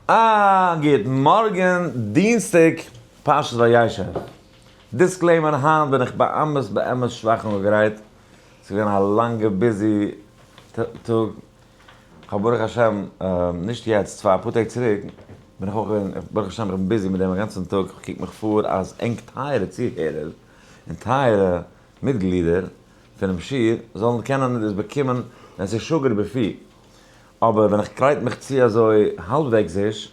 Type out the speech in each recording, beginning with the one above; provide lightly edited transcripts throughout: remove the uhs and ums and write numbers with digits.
א גוט מארגן, דינסטאג פרשת וישב. Disclaimer, היינט בין איך באמת באמת שוואך אנגעגרייט, ס'איז געווען א לאנגע busy טאג, כ'האב ברוך השם, נישט יעצט, צוויי אפאר טעג צוריק, בין איך אויך געווען, ברוך השם איך בין busy מיט דעם א גאנצן טאג, כ'קוק מיך פאר אז ענק טייערע צוהערער און טייערע מיטגלידער פונעם שיעור זאלן קענען דאס באקומען ווען ס'איז שגור בפי. אבער ווען איך גרייט מיך צו אזוי האלבוועגסיש,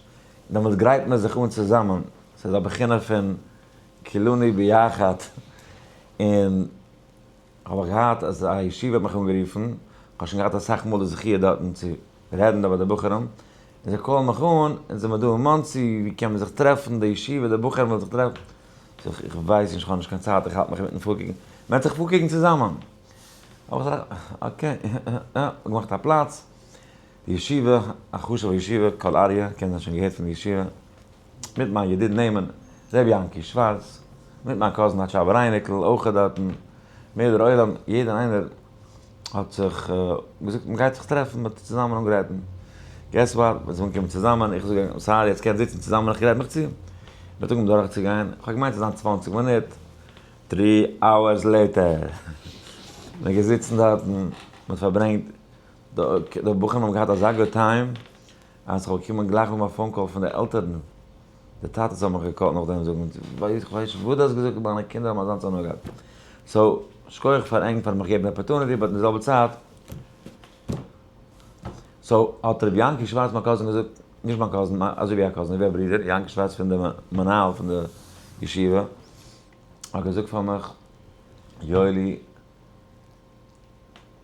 דעמאלטס גרייט מען זיך אן צוזאמען, ס'איז א בחינה פון כולנו ביחד, און האב איך געהאט אז א ישיבה האט מיך אנגערופן, כ'האב שוין געהאט אסאך מאל די זכי' דארטן צו רעדן דא ביי די בחורים, און זיי call ן מיך אן, אונז זעמיר דא אין מאנסי, ווי קען מען זיך טרעפן, די ישיבה, די בחורים ווילן זיך טרעפן, זאג איך, איך ווייס נישט, כ'האב נישט קיין צייט, איך האלט מיך אינמיטן פארקוקן, מען וועט זיך פארקוקן צוזאמען. האב איך געזאגט okay, געמאכט א פלאץ, די ישיבה, א חשוב'ע ישיבה, קול אריה, קען זיין שוין געהערט פון די ישיבה, מיט מיין ידיד נאמן ר' יענקי שווארץ, מיט מיין cousin א טשאבער אייניקל אויך דארטן, מער דער עולם, יעדער איינער האט זיך געזאגט מען גייט זיך טרעפן, מען האט צוזאמען אנגערעדט, guess what, מיר זענען אנגעקומען צוזאמען, איך זאג אים sorry יעצט קען זיצן צוזאמען איך גרייט מיך צו, מען האט אנגעהויבן דורכצוגיין, איך האב געמיינט ס'זאל זיין 20 מינוט, three hours later, מען איז געזיצן דארטן, מען האט פארברענגט, די בחורים האבן געהאט אזא good time, אז איך האב באקומען גלייך נאכדעם א phone call פון די עלטערן, די טאטעס האבן מיך גע call ט נאכדעם זאגן, איך ווייס נישט וואס דו האסט געזאגט, מיינע קינדער האבן אזאנס הנאה געהאט. So, שכוח פאר ענק פארן מיך געבן די opportunity, but אין די זעלבע צייט, so, האט ר' יענקי שווארץ מיין cousin געזאגט, נישט מיין cousin, אזוי ווי א cousin, אזוי ווי א ברודער, יענקי שווארץ פון די מנהל פון די ישיבה, האט געזאגט פאר מיך, יואלי,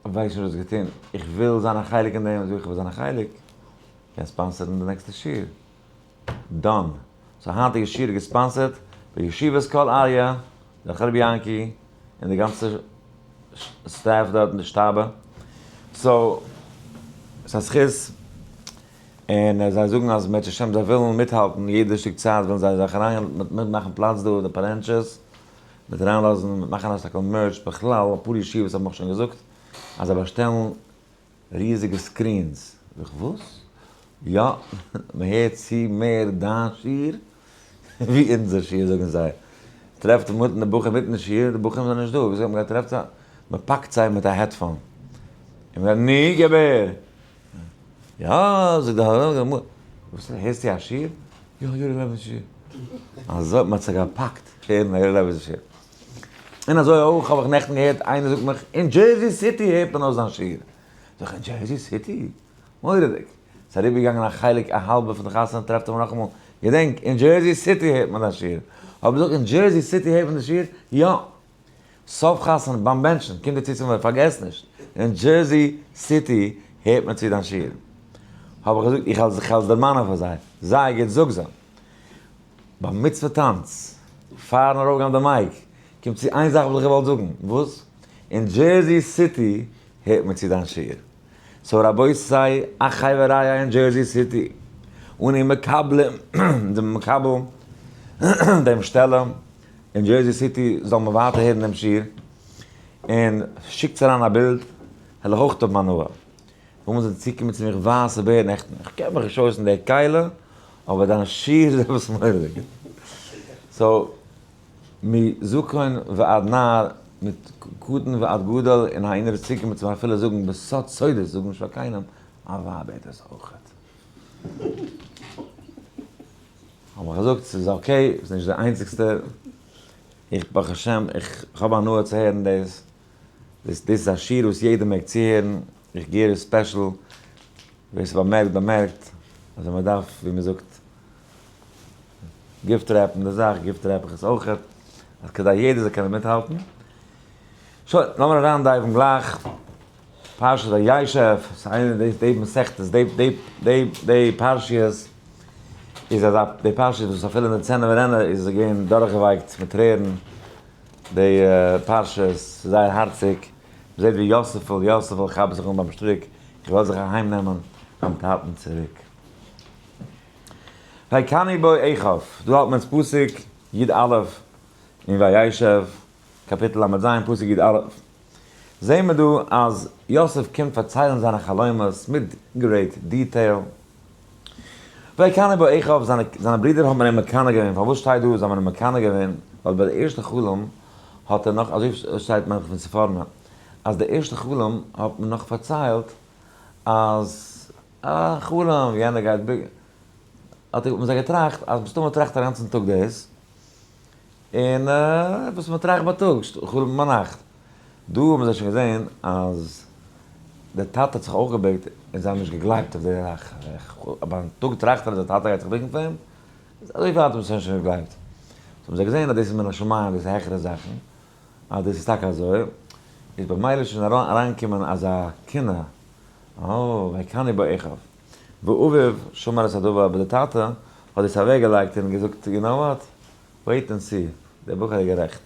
ווייס נישט וואס געטון, איך וויל זיין א חלק אין דעם, זאג איך, איך וויל זיין א חלק, קענסט sponsor ן די נעקסטע שיעור, done. So היינטיגע שיעור איז גע sponsor ט ביי ישיבת קול אריה, דורך רבי יענקי, און די גאנצע staff דארט אין די שטאבע, so, ס'איז א זכות. און זיי זאגן אז אם ירצה השם זיי ווילן מיטהאלטן יעדע שטיק צייט ווילן זיי זיך אריין מיטמאכן פלאץ דא די פארענטשעס מיט אריינלאזן מיט מאכן א שטיקל merch בכלל אפאר ישיבות האבן מיך שוין געזאגט אז זיי באשטעלן ריזיגע screens זאג איך וואס? יא מען הערט צו מער דיין שיעור ווי אונזער שיעור זאגן זיי טרעפט אינמיטן די בחור אינמיטן די שיעור די בחורים זענען נישט דא וויאזוי מען גייט טרעפט זיי מען פאקט זיי מיט א headphone און מען גייט נו געב אהער יא, זאגט די הרב גמרא, וואס הערסטו א שיעור? יא, יואלי לעבענס שיעור. אזוי האט מען זיך געפאקט הערן יואלי לעבענס שיעור. און אזוי אויך האב איך נעכטן געהערט איינער זאגט מיך, אין דזשערזי סיטי הערט מען אויס זיין שיעור. זאג איך, אין דזשערזי סיטי? מורא'דיג. ס'איז אריבערגעגאנגען א חלק א האלבע פון די חתונה טרעפט ער מיר נאכאמאל, געדענק, אין דזשערזי סיטי הערט מען דיין שיעור. האב איך געזאגט, אין דזשערזי סיטי הערט מען די שיעור? יא. סוף חתונה ביים בענטשן קומט ער צו צו מיר, פארגעס נישט, אין דזשערזי סיטי הערט מען צו דיין שיעור. האב איך געזאגט, איך וועל זיך אלס דערמאנען פאר זיי, זייער גוט, זאג זיי. ביים מצוה טאנץ, פארן ארויפגיין אויף די mic, קומט צו איין זאך וואס איך געוואלט זאגן, וואס? אין דזשערזי סיטי הערט מען צו דיין שיעור. So רבותי, אחי ורעי אין דזשערזי סיטי, אנו מקבלים, זענען מקבל דעם שטעלע, אין דזשערזי סיטי זאל מען ווייטער הערן דעם שיעור, און שיקטס אריין א בילד, וועל איך אויך האבן הנאה. וואו זענען צוקומען צו מיך ווייסע בערד נעכטן, איך קען מיך נישט אויס אין די כלי, אבער דיין שיעור איז עפעס מורא'דיג. So, מזקן ועד נער, מקטן ועד גדול, און איינער איז צוקומען צו מיר אפילו זאגן בסוד סודות, זאג נישט פאר קיינעם, א ווייב הערט עס אויכעט. האב איך געזאגט ס'איז okay, ביסט נישט די איינציגסטע, איך ברוך השם איך האב הנאה צו הערן דאס, דאס איז א שיעור וואס יעדער מעג צוהערן, איך געהער עס special, ווער ס'באמערקט באמערקט, אז ווען מ'דארף ווי מ'זאגט gift wrap ן די זאך, gift wrap איך עס אויכעט, אז כדי יעדער זאל קענען מיטהאלטן. שוין, לאמיר אריין dive ן גלייך. פרשת וישב, ס'איז איינע די די מסכתות, די די די די פרשיות, איז אזא די פרשיות וואס אפילו אין די צאינה וראינה איז עס געווען דורכגעווייקט מיט טרערן, די פרשיות, ס'איז זייער הארציג, מ'זעט ווי יוסף'ל יוסף'ל כאפט זיך אן ביים שטריק, איך וועל זיך אהיים נעמען ביים טאטן צוריק. ויקנאו בו אחיו, דא האלט מען אונז פסוק י א אין וישב, קאפיטל לז פסוק י א. זעהן מיר דא אז יוסף קומט פארציילן זיינע חלומות מיט great detail. ויקנאו בו אחיו, זיינע ברידער האבן אים מקנא געווען, פארוואס שטייט דא זיי האבן אים מקנא געווען? ווייל ביי די ערשטע חלום האט ער נאך, אזוי שטייט מיין איך פון ספורנו, אז די ערשטע חלום האט מען נאך פארציילט אז א חלום יענער גייט ב האט מען זיי געטראכט אז מסתמא טראכט ער א גאנצן טאג דאס, און וואס מען טראכט בייטאג חלומ'ט מען ביינאכט. דא האבן זיי שוין געזען אז דער טאטע האט זיך אויך געבוקט און זיי האבן נישט געגלייבט אויף די זאך. ביים טאג טראכט ער אז דער טאטע גייט זיך בוקן פאר אים, אזוי ווייט האבן זיי שוין נישט געגלייבט. so האבן זיי געזען אז דאס איז מן השמים, דאס איז העכערע זאכן, אז דאס איז טאקע אזוי, איז במילא שוין אריינגעקומען אזא קנאה, אה, ויקנאו בו אחיו. ואביו שמר את הדבר, אבער דער טאטע האט דאס אוועקגעלייגט און געזאגט, you know what, wait and see, דער בחור איז גערעכט.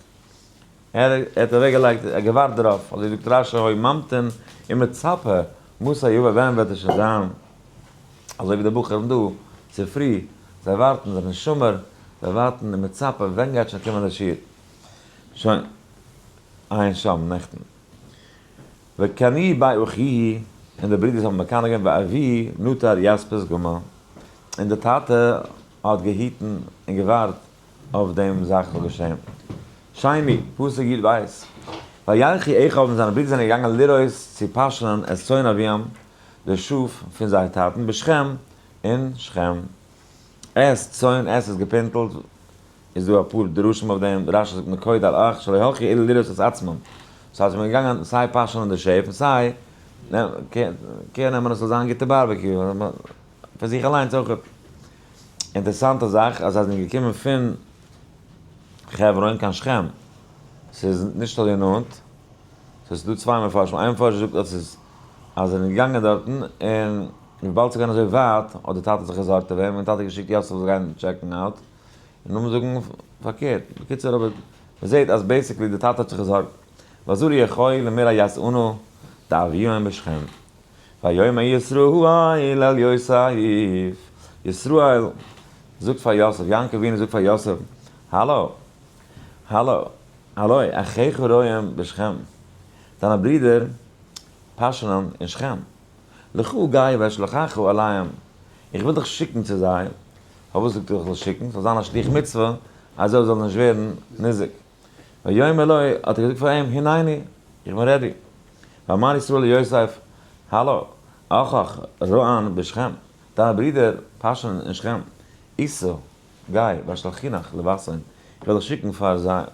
ער האט אוועק געלייגט, ער האט געווארט דערויף, אזוי זאגט רשי הוי ממתין ומצפה מתי יבא ווען וועט עס שוין זיין, אזוי ווי די בחורים דא צופרי, זיי ווארטן, זיי זענען שומר, זיי ווארטן ומצפה ווען גייט שוין קומען די שיעור, שוין, עיין שם, נעכטן. ויקנאו בו אחיו, און די ברידערס האבן מקנא געווען ואביו נטר יספס גמל, און די טאטע האט געהיטן און געווארט אויף דעם זאך זאל געשען. שני, פסוק י ב, וילכו אחיו און זיינע ברידער זענען געגאנגען לרעות צו פאשענען את צאן אביהם, די שאף פון זייער טאטן, בשכם, אין שכם. את צאן, את איז געפינטלט, איז דא אפאר דרושים אויף דעם, רשי זאגט נקוד על אח שלא הלכו אלא לרעות את עצמם, סא איז מען געגאנגען סיי פאשענען די שעף און סיי קער נעמען עס זאל זיין גוטע barbecue, פאר זיך אליינס אויך. אינטערעסאנטע זאך אז זיי זענען געקומען פון חברון קיין שכם, ס'איז נישט אזוי נאנט, סאיז דא צוויי מפרשים, איין מפרש זאגט אז ס'איז אז זיי זענען געגאנגען דארטן און וויבאלד ס'איז געווען אזוי ווייט האט די טאטע זיך געזארגט אויף אים און טאטע געשיקט יוסף זאל גיין טשעקן out, און נאכדעם זאגן פארקערט, בקיצור אבער מ'זעט אז basically די טאטע האט זיך געזארגט, ויזרעו אחי למרעה יסענו דאביהם בשכם. ויאמר ישראל אל יוסף, ישראל זאגט פאר יוסף, יעקב אבינו זאגט פאר יוסף, האלא, האלא, הלא, אחיך רועים בשכם, דיינע ברידער פאשענען אין שכם, לכה גיי ואשלחך אליהם, איך וויל דיך שיקן צו זיי, פארוואס זאגט ער איך זאל שיקן? ס'זאל זיין א שליח מצוה אז ער זאל נישט ווערן ניזוק. ויאמר לו, האט ער געזאגט פאר אים, הנני, איך בין ready. ויאמר ישראל ליוסף, הלא, אחיך רועין בשכם, דיינע ברידער פאשען אין שכם, סע, גיי, ואשלחך לבשם, איך וועל דיך שיקן פאר זיי.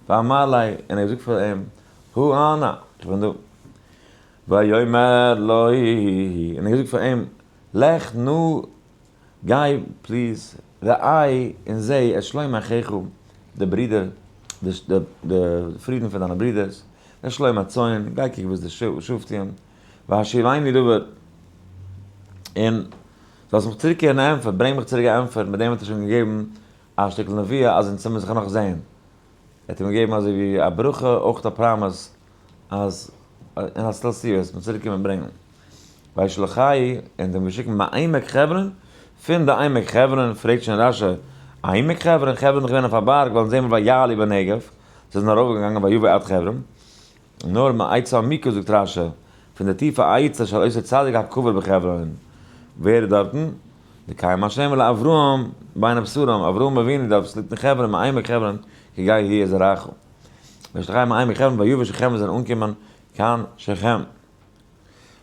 ויאמר לו, און ער האט געזאגט פאר אים, הא אנא, איך בין דא. ויאמר לו, און ער האט געזאגט פאר אים, לך נא, גיי please, ראה און זע את שלום אחיך, די ברידער, די פרידן פון דיינע ברידערס, ואת שלום הצאן, גיי קוק וואס די שאף טוען, והשיבני דבר, און זאלסט מיך צוריקקערן א ענטפער, ברענג מיך צוריק א ענטפער, מיט דעם האט ער שוין געגעבן א שטיקל נבואה אז אונז מיר זיך נאך זען. ער האט אים געגעבן אזוי ווי א ברכה, אויך א promise אז אין א still serious, מ'וועט צוריק קומען ברענגען. וישלחהו, און אים געשיקט מעמק חברון, פון די עמק חברון, פרעגט שוין רשי, עמק חברון, חברון איז געווען אויף א בארג, ווייל זעהן מיר ויעלו בנגב, זיי זענען ארויף געגאנגען ויבאו עד חברון, נאר מעצה עמוקה זאגט רשי, פון די טיפע עצה של אותו צדיק הקבור בחברון, ווער איז דארטן? די קיים השם לאברהם בין הבשרים, אברהם אבינו דארט וואס ליגט אין חברון, מעמק חברון, כי גיא יהיה זרעך. וישלחהו מעמק חברון ויבא שכם זענען אנגעקומען קיין שכם.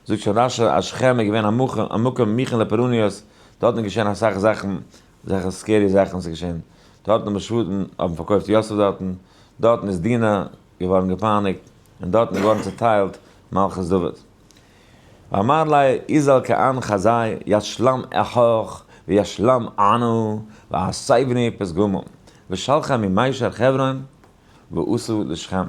זאגט שוין רשי אז שכם איז געווען א מקום מוכן לפורעניות, דארטן איז געשען אסאך זאכן, אזעלכע scary זאכן איז געשען, דארטן האבן שבטים האבן פארקויפט יוסף דארטן, דארטן איז דינה געווארן געפייניגט, און דארטן איז געווארן צעטיילט מלכות דוד. ואמר לי איזל כען חזאי ישלם אחיך וישלם אנו והסבני פתגמא ושלחה ממישר חברון ועשו לשכם.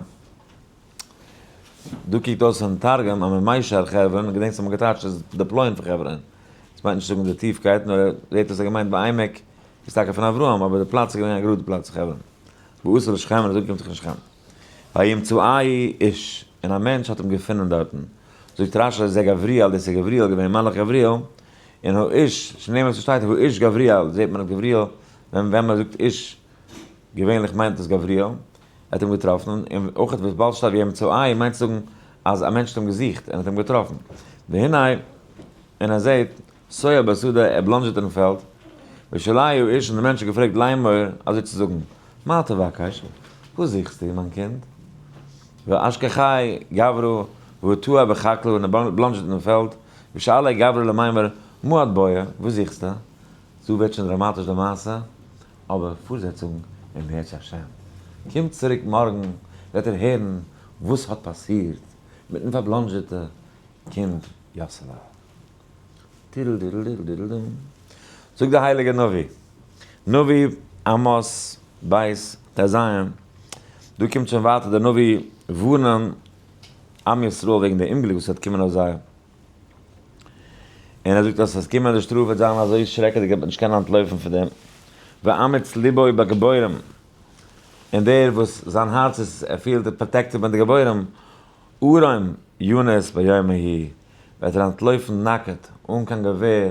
דא קוקט אויס אין תרגום אז ממישר חברון, געדענקסט אז מ'האט געטייטשט אז די פלוין פון חברון. דאס מיינט נישט זאגן די טיפקייט, נאר ער זעט אויס ער האט געמיינט בעמק איז טאקע פון אברהם, אבער די פלאץ איז געווען א גראדע פלאץ חברון. ועשו לשכם און אזוי קומט זיך אין שכם. וימצאהו איש, און א מענטש האט אים געפונען דארטן. זאגט רשי זה גבריאל, דאס איז גבריאל געווען, מלאך גבריאל, און האיש, שנאמר ס'שטייט האיש גבריאל, זעט מען אז גבריאל, ווען ווען מען זאגט איש, געווענליך מיינט עס גבריאל, ער האט אים געטראפן, און אויך וויבאלד שטייט וימצאהו מיינט צו זאגן אז א מענטש האט אים געזוכט און האט אים געטראפן. והנה, און ער זעט, שוע בשדה, ער בלאנדזשעט אין פעלד. וישאלהו האיש און דער מענטש האט געפרעגט לאמור, אזוי צו זאגן, מה תבקש? וואס זוכסטו, מיין קינד? ואשכחיה גברא והוא תעה בחקלא און ער בלאנדזשעט אין פעלד, וישאלהו גברא למימר, מה את בעיא? וואס זוכסטו? דא ווערט שוין דראמאטיש די מעשה, אבער פארזעצונג אם ירצה השם. קומט צוריק מארגן וועט איר הערן וואס האט פאסירט מיטן פארבלאנדזשעטע קינד יאסעלע. טידל-דידל-דידל-דידל-דום. זאגט דער הייליגער נביא, נביא עמוס בית טז, דא קומט שוין ווייטער דער נביא ווארנען עם ישראל וועגן די אומגליק וואס וועט קומען אויף זיי, און ער זאגט אז עס קומען די שטראף וועט זיין אזוי שרעקעדיג אז מען וועט נישט קענען אנטלויפן פון דעם, ואמץ לבו בגיבורים, און דער וואס זיין הארץ איז ער פילט protected מיט די גיבורים, ערום ינוס ביום ההוא, וועט ער אנטלויפן נאקעט, אן קיין געווער,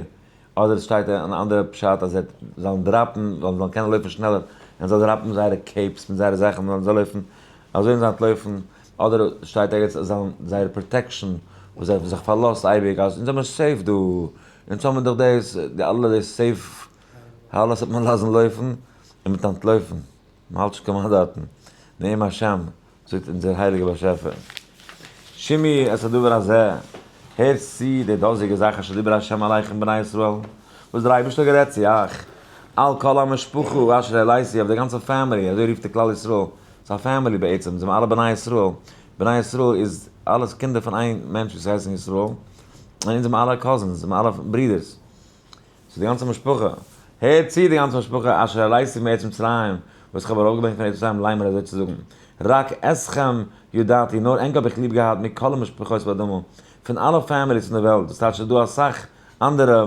אדער עס שטייט אן אנדערע פשט אז זיי זאלן drop ן, זאלן זאלן קענען לויפן שנעלער, און זיי drop ן זייערע capes מיט זייערע זאכן זאלן זיי לויפן, אזוי זאלן זיי אנטלויפן, אדער שטייט ערגעץ אז זיי זייער protection וואס זיי האבן זיך פארלאזט אייביג אז אונז זעמער safe דא, אונז האבן דאך דאס, די אלע די safe, אלעס וועט מען לאזן לויפן, און מ'וועט אנטלויפן, מ'האלט שוין כמעט דארטן, נאום השם, זאגט אונזער הייליגער באשעפער, שמעו את הדבר הזה, הערט צו די דאזיגע זאך אשר דיבר ה' אליכם בני ישראל, וואס דער אייבערשטער האט גערעדט צו אייך, על כל המשפחה אשר העליתי, אויף די גאנצע family, אזוי רופט ער כלל ישראל, ס'איז א family בעצם, זענען אלע בני ישראל, בני ישראל איז אלעס קינדער פון איין מענטש וואס הייסן ישראל, און אונז זענען אלע cousins, זענען אלע ברידערס. צו די גאנצע משפחה, הערט צו די גאנצע משפחה אשר העליתי מארץ מצרים, וואס איך האב ארויפגעברענגט פון ארץ מצרים לאמר אזוי צו זאגן, רק אתכם ידעתי, נאר ענק האב איך ליב געהאט מכל המשפחות באדמה, פון אלע families אין די וועלט, דאס טייטש ס'איז דא אסאך אנדערע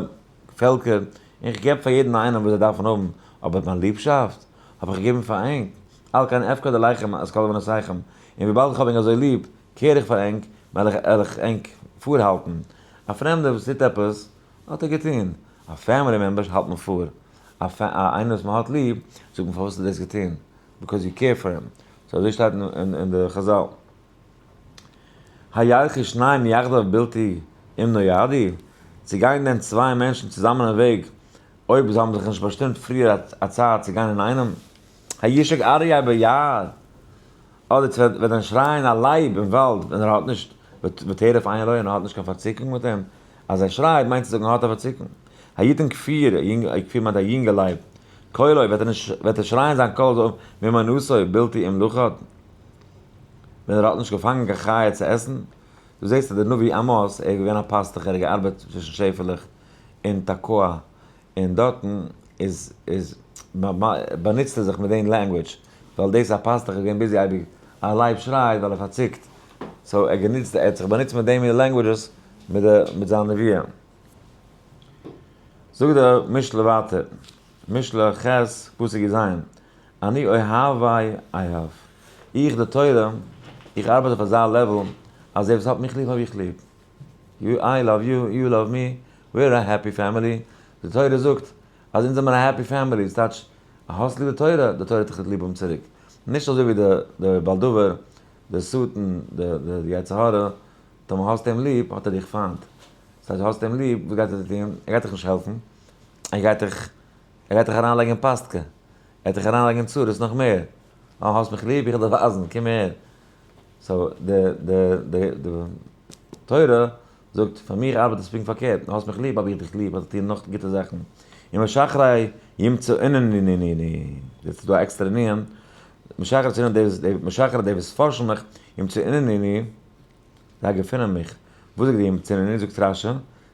פעלקער, און איך געב פאר יעדן איינעם וואס זיי דארפן האבן, אבער מיין ליבשאפט האב איך געגעבן פאר ענק, על כן אפקוד עליכם את כל עוונותיכם, און וויבאלד איך האב ענק אזוי ליב, קער איך פאר ענק, וועל איך ענק פארהאלטן. א פרעמדער וואס טוט עפעס, האט ער געטון. א family member האלט מען פאר. א איינער וואס מען האט ליב, זאגט מען פארוואס האסטו דאס געטון? because you care for him. so אזוי שטייט אין די חזל. הילכו שניים יחדיו בלתי אם נועדו? צו גייען דען צוויי מענטשן צוזאמען אין וועג אויב זיי האבן זיך נישט באשטימט פריער א צייט צו גיין אינאיינעם? הישק אריה ביער? אדער צו וועט דען שרייען א לייב אין וואלד ווען ער האט נישט וטרף עין רואה און ער האט נישט קיין פארציקונג מיט אים? אז ער שרייט מיינט צו זאגן ער האט א פארציקונג. היתן כפיר, כפיר מיינט א יונגע לייב, קולו, וועט ער נישט, וועט ער שרייען זיין קול אזוי ממנוסו בלתי אם לחד, ווען ער האט נישט געפאנגען קיין חיה צו עסן. דא זעסטו דער נביא עמוס, ער איז געווען א פאסטוך, ער האט געארבעט צווישן שעפעלעך אין תקוע, און דארטן איז איז באנוצט ער זיך מיט דעם language, ווייל דאס א פאסטוך איז געווען busy אייביג, א לייב שרייט ווייל ער פארציקט, so ער גענוצט ער האט זיך באנוצט מיט דעם languages מיט די מיט זיין נביאה. זאגט דער משלי ווייטער, משלי ח' פסוק יז, אני אוהבי אהב, איך די תורה, איך ארבעט אויף אזא level אז דער וואס האט מיך ליב האב איך ליב, you I love you, you love me, we're a happy family, די תורה זאגט אז אונז זעמער א happy family, ס'טייטש האסט ליב די תורה, די תורה וועט דיך ליב האבן צוריק, נישט אזוי ווי די בעל דבר, די שטן, די יצר הרע, טאמער האסט אים ליב האט ער דיך פיינט, ס'טייטש האסט אים ליב, וואס גייט ער דיר טון? ער גייט דיך נישט העלפן, ער גייט דיך ער גייט דיך אריינלייגן אין פאסטקע, ער וועט דיך אריינלייגן אין צרות נאך מער, אה האסט מיך ליב? איך וועל דיר ווייזן, קום אהער. so די די די די תורה זאגט פאר מיך ארבעט עס פונקט פארקערט, האסט מיך ליב האב איך דיך ליב, האב איך טון נאך גוטע זאכן, ומשחרי ימצאוני, יעצט איז דא א עקסטערע ענין, משחרי צו די משחרי די וואס פארשן מיך, ימצאוני, זיי געפינען מיך, וואס זאגט די ימצאוני, זאגט רשי,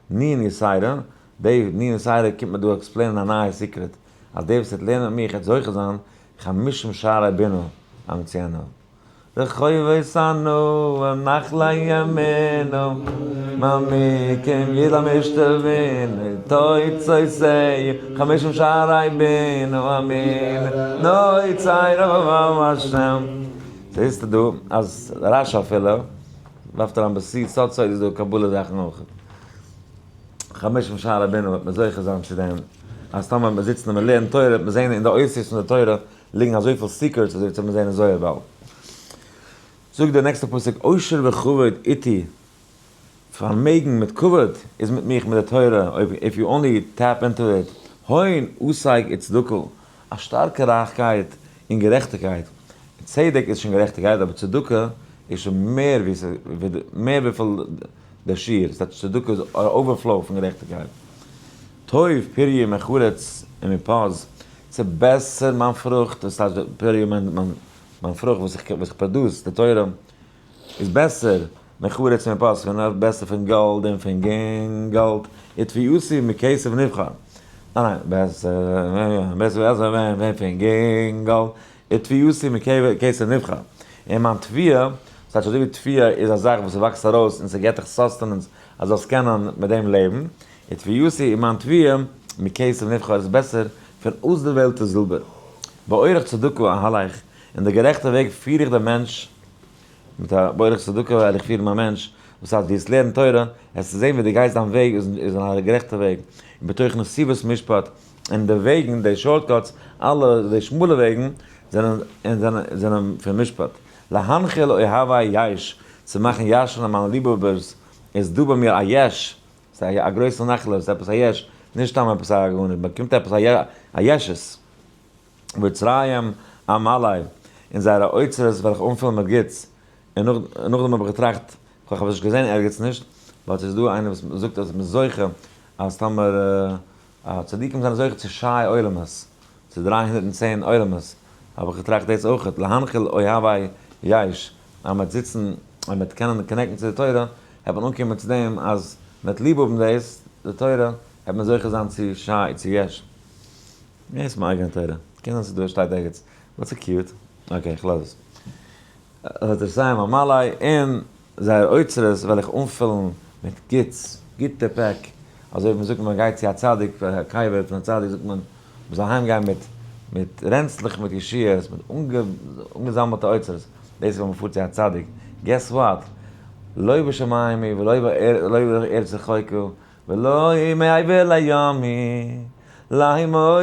נון יתירה, די נון יתירה קומט מיר דא explain ען א נייע secret, אז דער וואס וועט לערנען מיט מיך וועט זוכה זיין חמשים שערי בינה אמצאנה. רחובות אנו ונחלי ימינו מעמיקים ידע משתבינו תוצאותיו חמשים שערי בינה אמין נוצר רבב השם. זעסטו דא אז רשי אפילו ווארפט אריין בסוד סוד סוד איז דא קבלה זאכן אויך. חמשים שערי בינה וועט מען זוכה זיין צו דעם אז טאמער מען זיצט און מען לערנט תורה וועט מען זען אין די אותיות פון די תורה ליגן אזויפיל secrets אזוי ווי מיר זעען אין זוהר באלד. זאגט דער נעקסטער פסוק עושר וכבוד איתי, פארמעגן מיט כבוד איז מיט מיך מיט די תורה, אויב if you only tap into it. הון השג וצדקה, א שטארקע רייכקייט און גערעכטיגקייט. צדק איז שוין גערעכטיגקייט, אבער צדקה איז שוין מער ווי מער וויפיל דער שיעור. ס'טייטש צדקה איז א overflow פון גערעכטיגקייט. טוב פריי מחריץ ומפז, ס'איז בעסער מיין פרוכט, דאס טייטש פריי מיינט מיין פרוכט וואס איך produce, די תורה, איז בעסער מחריץ ומפז, ס'איז נאך בעסער פון גאלד און פון גינגאלד, ותבואתי מכסף נבחר. ניין ניין, בעסער בעסער בעסער פון גינגאלד, ותבואתי מכסף נבחר. און מיין תבואה, ס'טייטש אזוי ווי תבואה איז א זאך וואס ס'וואקסט ארויס און ס'געט דיך sustenance אז זאלסט קענען מיט דעם לעבן, ותבואתי און מיין תבואה מכסף נבחר איז בעסער פון אויסדערוועלטע זילבער. באורח צדקה אהלך, אין די גערעכטע וועג פיר איך דעם מענטש, מיט א באורח צדקה וועל איך פירן מיין מענטש, וואס הייסט דו וועסט לערנען תורה, וועסטו זען ווי דו גייסט דיין וועג איז אין א גערעכטע וועג, און בתוך נתיבות משפט, און די וועגן, די shortcuts, אלע די שמאלע וועגן, זענען זענען פון משפט. להנחיל אוהבי יש, צו מאכן ירש'נען מיינע ליבהאבערס, איז דא ביי מיר א יש, ס'איז א גרויסע נחלה, ס'איז עפעס א יש, נישט סתם עפעס א גארנישט, מ'באקומט עפעס א ישות. ואוצריהם אמלא, און זייערע אוצרות וועל איך אנפילן מיט גוטס. און נאכדעם האב איך געטראכט, כ'האב עס נישט געזען ערגעץ נישט, but ס'איז דא איינער וואס זאגט אז מ'איז זוכה אז טאמער צדיקים זענען זוכה צו ש"י עולמות, צו 310 עולמות, האב איך געטראכט דאס אויכעט, להנחיל אוהבי יש, אז מ'וועט זיצן און מ'וועט קענען connect ן צו די תורה, וועט מען אנקומען צו דעם אז מ'וועט ליב האבן דאס, די תורה, וועט מען זוכה זיין צו ש"י, צו יש. דאס איז מיין אייגענע תורה. קען זיין ס'איז דא שטייט ערגעץ. but ס'איז cute. Okay, איך לאז עס. ואוצריהם אמלא, און זייער אוצרות וועל איך אנפילן מיט גוטס, גוטע פעק. אזוי ווי מ'זאגט ווען מ'גייט צו א צדיק, א קבר פון א צדיק זאגט מען, מ'זאל אהיים גיין מיט מיט רענצלעך מיט ישועות, מיט אנגעזאמלטע אוצרות. דאס איז ווען מ'פארט צו א צדיק. Guess what? לא בשמים היא ולא בארץ רחוקה, ולא מעבר לים היא, לאמור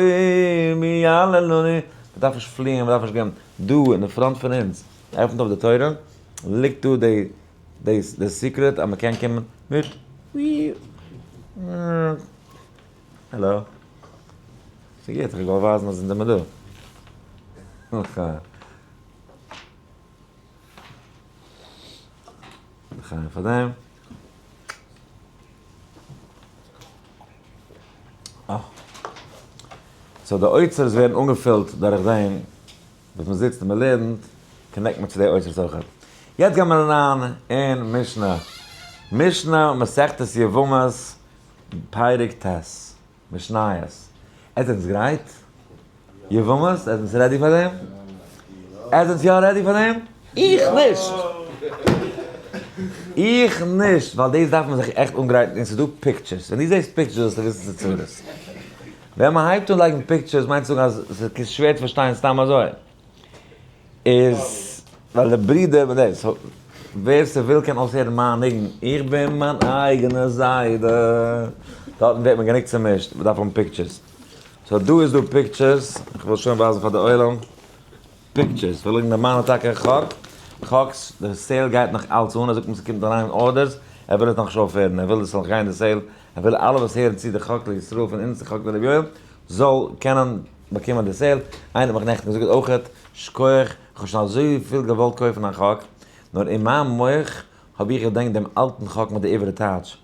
מי יעללני. מ'דארף נישט פליען, מ'דארף נישט גיין. דא אין די front פון אונז, עפנט אויף די תורה, ליגט דא די די secret אז מ'קען קומען מיט העלא. ס'גוט, איך האב געוואלט ווייזן אז אונז זעמער דא. לחיים פאר דעם. אה. So די אוצרות ווערן אנגעפילט דורך דעם וואס מען זיצט און מען לערנט, connect מען צו די אוצרות אויך. יעצט גייען מיר אריין אין משנה. משנה מסכת יבמות פרק ט'. משניות. עטס זענטס גרייט? יבמות? עטס זענטס ready פאר דעם? עטס זענטס יא ready פאר דעם? איך נישט! איך נישט! ווייל דאס דארף מען זיך עכט אנגרייטן און ס'איז דא pictures. ווען דו זעסט pictures זאלסטו וויסן ס'איז צרות. ווען מען הייבט אן לייגן pictures מיינט צו זאגן אז ס'איז שווער צו פארשטיין סתם אזוי. איז ווייל די ברידער מיט דעם. So ווער ס'וויל קען אויסהערן מיין ניגון, איך בין מיין אייגענע זיידע. דארטן ווערט מען גענוג צומישט, מ'דארף האבן pictures. So דא איז דא pictures, איך וויל שוין ווייזן פאר די עולם pictures. כ'וויל לייגן די מיינע טאקע חק, חק'ס, די sale גייט נאך אלץ אן, ער זאגט מיר ס'קומט אריין orders, ער וויל עס נאכנישט אויפהערן, ער וויל עס זאל נאך גיין די sale, ער וויל אלע וואס הערן צו די חק לישראל פון אונז, די חק לרבי יואל, זאל קענען באקומען די sale, איינער האט מיך נעכטן געזאגט אויכעט, שכוח, איך האב שוין אזויפיל געוואלט קויפן א חק, נאר אין מיין מח האב איך געדענקט דעם אלטן חק מיט די עברי טייטש,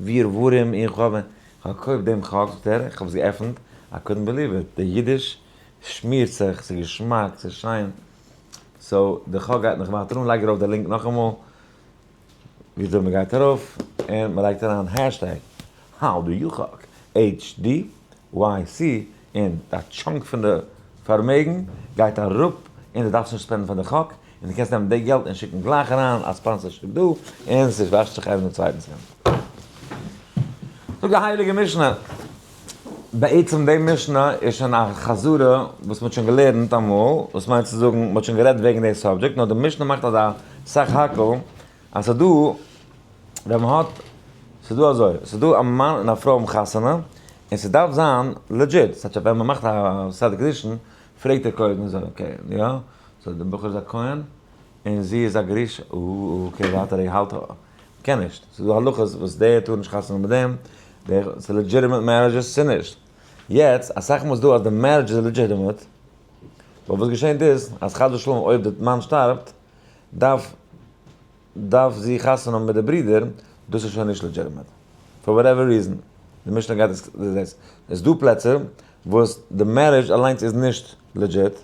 ווי ווארים איך האב געקויפט דעם חק, זאגט ער, איך האב עס געעפנט, I couldn't believe it, די אידיש שמירט זיך, ס'איז געשמאק, ס'איז שיין, so די חק גייט נאך ווייטער אן, לייג ארויף די link נאכאמאל. וויאזוי מען גייט ארויף און מען לייגט אריין hashtag how do you חק HDYC און א chunk פון די פארמעגן גייט אראפ און דו דארפסט נישט spend ן פאר די חק און דו קענסט נעמען די געלט און שיקן גלייך אריין א sponsorship דא און ס'וואשט זיך איינער דעם צווייטנס הענט. זאגט די הייליגע משנה, בעצם די משנה איז שוין א חזרה וואס מ'האט שוין געלערנט אמאל, וואס מיינט צו זאגן מ'האט שוין גערעדט וועגן די subject, נאר די משנה מאכט אזא סך הכל אז ס'איז דא ווען מ'האט, ס'איז דא אזוי, ס'איז דא א מאן און א פרוי האבן חתונה, און ס'דארף זיין legit, ס'טייטש אז ווען מ'מאכט א סדר קידושין פרעגט דער כהן אזוי, okay, יא, so דער בחור איז א כהן און זי איז א גרושה, okay ווייטער איך האלט, מ'קען נישט, ס'איז דא הלכות וואס דער טאר נישט חתונה האבן מיט דעם, דער, ס'איז legitimate marriages צו נישט. יעצט, אסאך מאל איז דא אז די marriage איז legitimate, ווייל וואס געשענט איז, אז חס ושלום אויב די מאן שטארבט, דארף דארף זי חתונה האבן מיט די ברודער, דאס איז שוין נישט legitimate. For whatever reason. די משנה גייט עס דאס. עס איז דא פלעצער וואס די marriage אליינס איז נישט legit,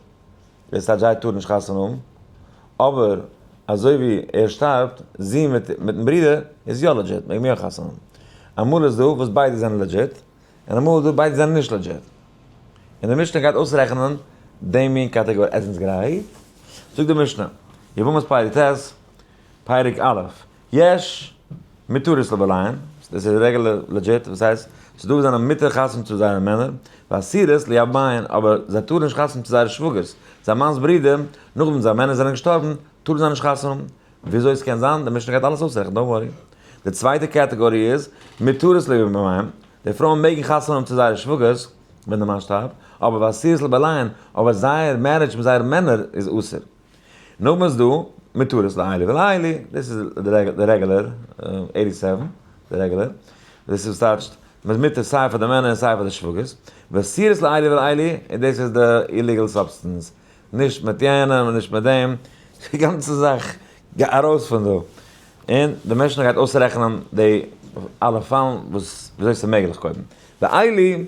דאס הייסט זיי טארן נישט חתונה האבן, אבער אזוי ווי ער שטארבט, זי מיט מיטן ברודער איז יא legit, מעג מען יא חתונה האבן. אמאל איז דא וואס ביידע זענען legit, און אמאל איז דא ביידע זענען נישט legit. און די משנה גייט אויסרעכענען דעם מין קאטעגאריע. עטס זענטס גרייט? זאגט די משנה, יבמות פרק ט', פרק א', יש מותרות לבעליהן, דאס איז regular legit, וואס הייסט, ס'איז דא וואס זענען מותר חתונה צו זייערע מענער, ואסורות ליבמיהן, אבער זיי טארן נישט חתונה צו זייערע שוואגערס, זיין מאנ'ס ברודער, נאכדעם זייער מענער זענען געשטארבן, טארן זיי נישט חתונה האבן. וויאזוי עס קען זיין, די משנה גייט אלעס אויסרעכענען, don't worry. די צווייטע קאטעגאריע איז, מותרות ליבמיהן, די פרויען מעגן חתונה האבן צו זייערע שוואגערס ווען די מאן שטארבט, אבער ואסורות לבעליהן, אבער זייער marriage מיט זייערע מענער איז אסור. נאכדעם איז דא מותרות לאלו ולאלו, דאס איז די regular, 87, די regular, דאס איז טייטשט, מ'איז מותר סיי פאר די מענער און סיי פאר די שוואגערס, ואסורות לאלו ולאלו, און דאס איז די illegal substance, נישט מיט יענעם און נישט מיט דעם, די גאנצע זאך גיי ארויס פון דא. און די משנה גייט אויסרעכענען די אלע פאלן וואס וויאזוי ס'איז מעגליך קודם. ואלו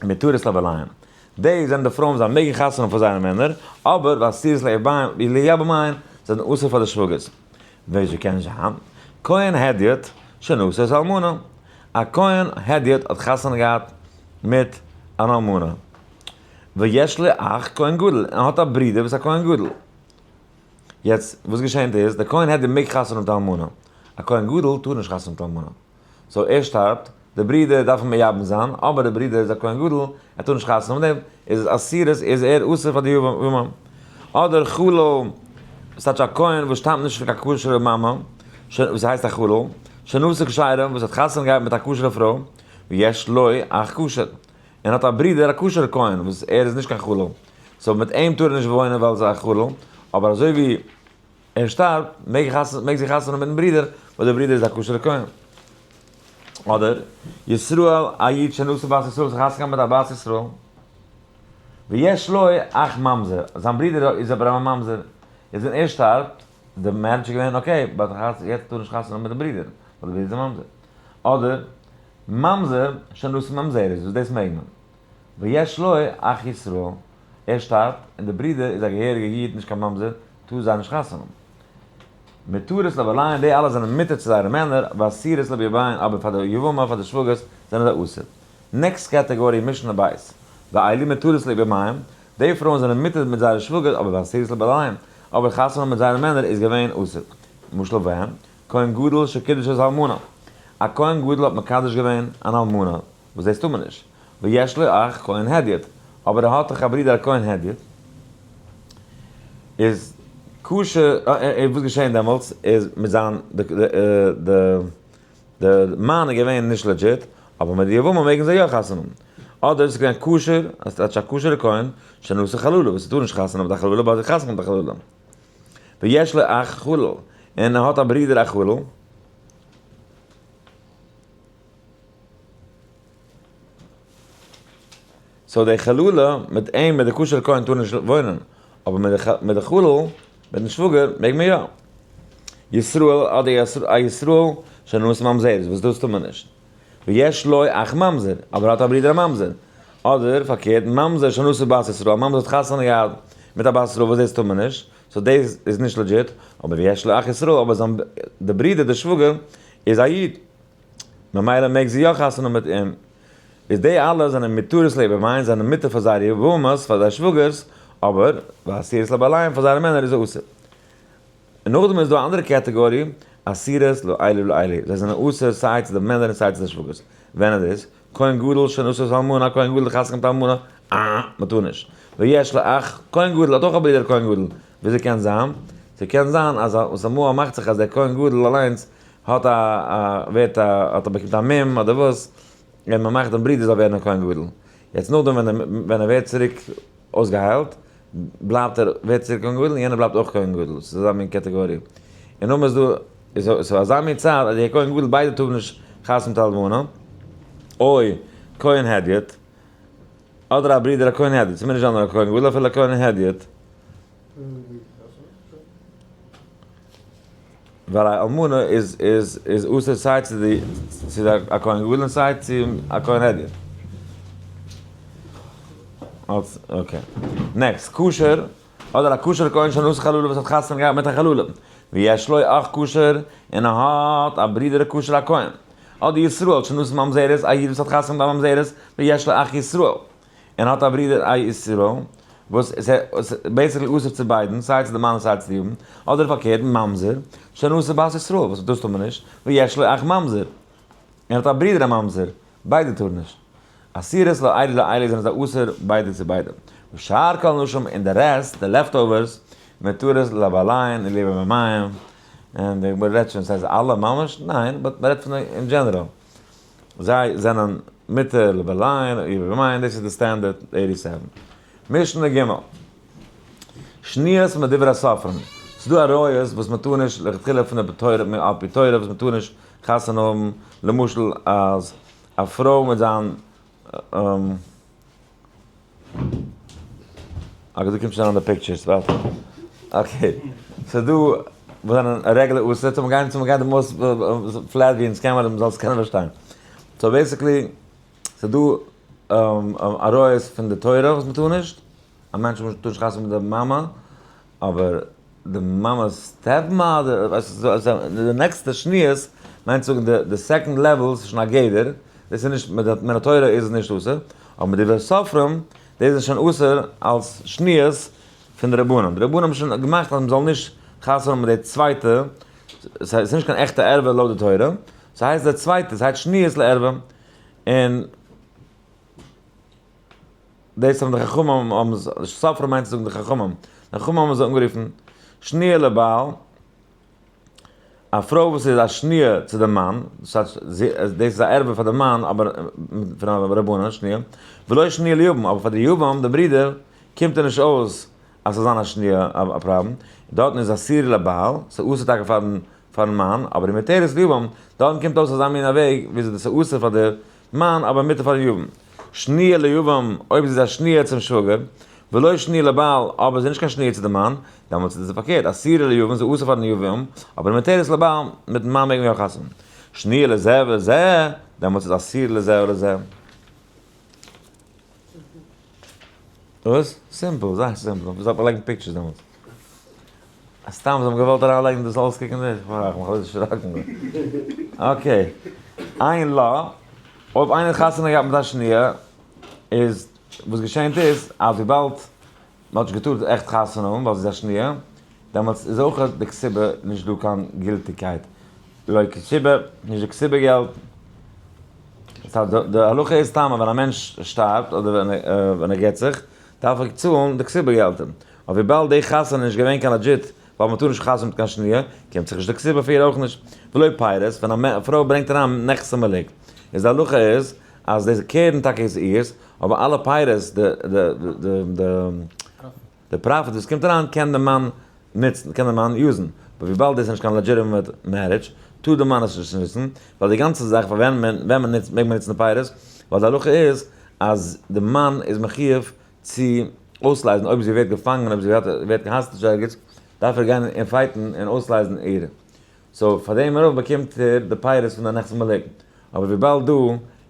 מותרות לבעליהן. די זענען די פרויען וואס זיי מעגן חתונה האבן פאר זייערע מענער, אבער ואסורות ליבמיהן זענען אסור פאר די שוואגערס. וויאזוי קען זיין? כהן הדיוט שנשא את האלמנה. א כהן הדיוט האט חתונה געהאט מיט אן אלמנה. ויש לו אח כהן גדול, און האט א ברודער וואס איז א כהן גדול. יעצט וואס געשענט איז, דער כהן הדיוט מעג חתונה מיט א אלמנה, א כהן גדול טאר נישט חתונה מיט א אלמנה. so ער שטארבט, דער ברודער דארף אים מייבם זיין, אבער דער ברודער איז א כהן גדול, ער טאר נישט חתונה מיט דעם, איז אסור איז ער אסור פאר די יבמה. אדער חלל, וואס טייטש א כהן וואס שטאמט נישט פון קיין כשר'ע מאמע, וואס הייסט א חלל, שנשא כשרה, וואס האט חתונה געהאט מיט א כשר'ע פרוי, ויש לו אח כשר, און האט א ברודער א כשר'ע כהן וואס ער איז נישט קיין חלל, so מיט אים טאר ער נישט וואוינען ווייל ער איז א חלל, אבער אזוי ווי ער שטארבט מעג זי חתונה מיטן ברודער ווייל דער ברודער איז א כשר'ע כהן. אדער ישראל א איד שנשא בת ישראל וואס האט חתונה געהאט מיט א בת ישראל, ויש לו אח ממזר, זיין ברודער איז אבער א ממזר, יעצט ווען ער שטארבט, די marriage איז געווען okay, but יעצט טאר נישט חתונה מיטן ברודער, ווייל דער ברודער איז א ממזר. אדער ממזר שנשא ממזרת, וואס דאס מעג מען. ויש לו אח ישראל, ער שטארבט, און די ברודער איז א געהעריגע איד נישט קיין ממזר, טאר זיי נישט חתונה האבן. מותרות לבעליהן, די אלע זענען מותר צו זייערע מענער, ואסורות ליבמיהן, אבער פאר די יבמה, פאר די שוואגערס, זענען זיי אסור. next category, משנה בית. ואלו מותרות ליבמיהן, די פרויען זענען מותר מיט זייערע שוואגערס, אבער ואסורות לבעליהן, אבער חתונה מיט זייערע מענער איז געווען אסור. משל ווען? כהן גדול שקידש את האלמנה. א כהן גדול האט מקדש געווען אן אלמנה, וואס דאס טאר מען נישט. ויש לו אח כהן הדיוט, אבער ער האט דאך א ברודער א כהן הדיוט. איז כשר, וואס געשען דעמאלטס איז מיט זיין, די מאן איז געווען נישט legit, אבער מיט די יבמה מעגן זיי יא חתונה האבן. אדער עס איז געווען כשר, עס איז א כשר'ע כהן, שנשא חללה, וואס ער טאר נישט חתונה האבן מיט א חללה, אבער ער האט חתונה מיט א חללה. ויש לו אח חלל, און ער האט א ברודער א חלל. so די חללה מיט אים מיט די כשר'ע כהן טאר נישט וואוינען, אבער מיט די חלל, מיטן שוואגער, מעג מען יא. ישראל אדער א ישראל שנשא ממזרת, וואס דאס טאר מען נישט. ויש לו אח ממזר, אבער ער האט א ברודער א ממזר. אדער פארקערט, ממזר שנשא בת ישראל, א ממזר האט חתונה געהאט מיט א בת ישראל, וואס דאס טאר מען נישט, so דאס איז נישט legit, אבער ויש לו אח ישראל, אבער זיין די ברודער די שוואגער איז א איד, ממילא מעג זי יא חתונה מיט אים. איז די אלע זענען מותרות ליבמיהן, זענען מותר פאר זייערע יבמות, פאר זייער שוואגערס, אבער ואסורות לבעליהן פאר זייערע מענער איז אסור. און נאכדעם איז דא א אנדערע category, אסורות לאלו ולאלו, זיי זענען אסור סיי צו די מענער און סיי צו די שוואגערס. ווען איז דאס? כהן גדול שנשא את האלמנה, א כהן גדול חתונה מיט א אלמנה, אה, מען טאר נישט. ויש לו אח, כהן גדול האט אויך א ברודער כהן גדול. וויאזוי קען זיין? ס'קען זיין אז וואס אמאל מאכט זיך אז דער כהן גדול אליינס האט א א ווערט א האט א באקומט א מום אדער וואס, און מען מאכט דעם ברודער זאל ווערן א כהן גדול. יעצט נאכדעם ווען ווען ער ווערט צוריק אויסגעהיילט, בלייבט ער, ווערט צוריק כהן גדול און יענער בלייבט אויך כהן גדול. ס'איז אזא מין קעטעגאריע. און נאכדעם איז דא, איז ס'איז אזא מין צייט אז דער כהן גדול ביידע טארן נישט חתונה מיט אלמנה, אוי, כהן הדיוט. אדער א ברודער א כהן הדיוט, ס'מוז נישט זיין נאר א כהן גדול, אפילו א כהן הדיוט. ווייל א אלמנה איז איז איז אסור סיי צו די צו די א כהן גדול און סיי צו א כהן הדיוט. אלס okay. Next, כשר, אדער א כשר כהן שנשא חללה וואס האט חתונה געהאט מיט א חללה. ויש לו אח כשר, און ער האט א ברודער א כשר א כהן. אדער ישראל שנשא ממזרת, א איד וואס האט חתונה מיט א ממזרת, ויש לו אח ישראל. און האט א ברודער א ישראל, וואס איז basically אסור צו ביידן, סיי צו די מאן און סיי צו די יבם, אדער פארקערט, ממזר, שנשא בת ישראל, וואס דאס טאר מען נישט, ויש לו אח ממזר, און האט א ברודער א ממזר, ביידע טארן נישט. אסורות לאלו ולאלו זענען זיי אסור ביידע צו ביידע. ושאר כל הנשים און די rest, די leftovers, מותרות לבעליהן און ליבמיהן, און די גמרא רעדט שוין, ס'הייסט אלע ממש? ניין, but מ'רעדט פון אין general. זיי זענען מותר לבעליהן און ליבמיהן, דאס איז די standard 87. משנה ג'. שניות מדברי הסופרים. ס'איז דא עריות וואס מ'טאר נישט לכתחילה פון די תורה, על פי תורה וואס מ'טאר נישט חתונה האבן, למשל אז א פרוי מיט זיין okay, דא קומט שוין אריין די pictures, ווארט. Okay, ס'איז דא וואס זענען regular אסור, so מ'גייען צו מ'גייט די most flat ווי אונז קען מען מ'זאל עס קענען פארשטיין. So basically, ס'איז דא עריות פון די תורה וואס מ'טאר נישט, א מענטש טאר נישט חתונה מיט די מאמע, אבער די מאמע'ס step mother, די next ע שניות מיינט צו זאגן די second level איז שוין א גדר, דאס איז נישט, מן התורה איז עס נישט אסור, אבער מיט די סופרים, דאס איז שוין אסור אלס שניות פון די רבנים, די רבנים האבן שוין געמאכט אז מ'זאל נישט חתונה האבן מיט די צווייטע, ס'איז נישט קיין עכטע ערווה לויט די תורה, ס'הייסט די צווייטע, ס'הייסט שניות לערווה, און. דאס האבן די חכמים האבן סופרים מיינט צו זאגן די חכמים, די חכמים האבן זיי אנגערופן שניה לבעל, א פרוי וואס איז א שניה צו די מאן, דאס הייסט דאס איז א ערווה פאר די מאן אבער פון א רבנן שניה, ולא שניה ליבם, אבער פאר די יבם די ברודער קומט ער נישט אויס אז ס'זאל זיין א שניה א פראבלעם, דארטן איז אסור לבעל, ס'איז אסור טאקע פארן פארן מאן, אבער ומותרת ליבם, דארטן קומט אויס אזא מין א וועג וויאזוי דאס איז אסור פאר די מאן אבער מותר פארן יבם. שניה ליבם, אויב זי איז א שניה צום שוואגער, ולא שניה לבעל, אבער זי איז נישט קיין שניה צו די מאן, דעמאלטס איז עס פארקערט, אסורה ליבם, זי איז אסור פארן יבם, אבער מותרת לבעל, מיטן מאן מעג מען יא חתונה. שניה לזה ולזה, דעמאלטס איז אסור לזה ולזה. וואס? Simple, זייער simple, וואס דארף מען לייגן pictures דעמאלטס? סתם זיי האבן געוואלט אריינלייגן דאס אויסקוקן דאס? איך מיך אזוי דערשראקן דא. Okay. אין לה, אויב איינער האט חתונה געהאט מיט א שניה, איז וואס געשענט איז, אז וויבאלד מען האט נישט געטארט עכט חתונה האבן ווייל זי איז א שניה, דעמאלטס איז אויך די כתובה נישט דא קיין גילטיגקייט. לא כתובה, נישט די כתובה געלט. די הלכה איז סתם אז ווען א מענטש שטארבט אדער ווען ער גט זיך, דארף ער צאלן די כתובה געלטער. אבער וויבאלד די חתונה איז נישט געווען קיין legit, ווייל מען טאר נישט חתונה מיט קיין שניה, קומט זיך נישט די כתובה פאר איר אויך נישט. ולא פירות, ווען א פרוי ברענגט אריין נכסי מלוג, איז די הלכה איז אז די קרן טאקע איז אירס, אבער אלע פירות, די profit וואס קומט אריין קען די מאן נוצן, קען די מאן use ן. אבער וויבאלד דאס איז נישט קיין legitimate marriage, טאר די מאן עס נישט נוצן, ווייל די גאנצע זאך פאר ווען מען ווען מען נוצט מעג מען נוצן די פירות, ווייל די הלכה איז אז די מאן איז מחיוב צו אויסלייזן אויב זי ווערט געפאנגען אויב זי ווערט גע hostage ערגעץ, דארף ער גיין און fight ן און אויסלייזן איר. So פאר דעם ארויף באקומט ער די פירות פון די נכסי מלוג. אבער וויבאלד דא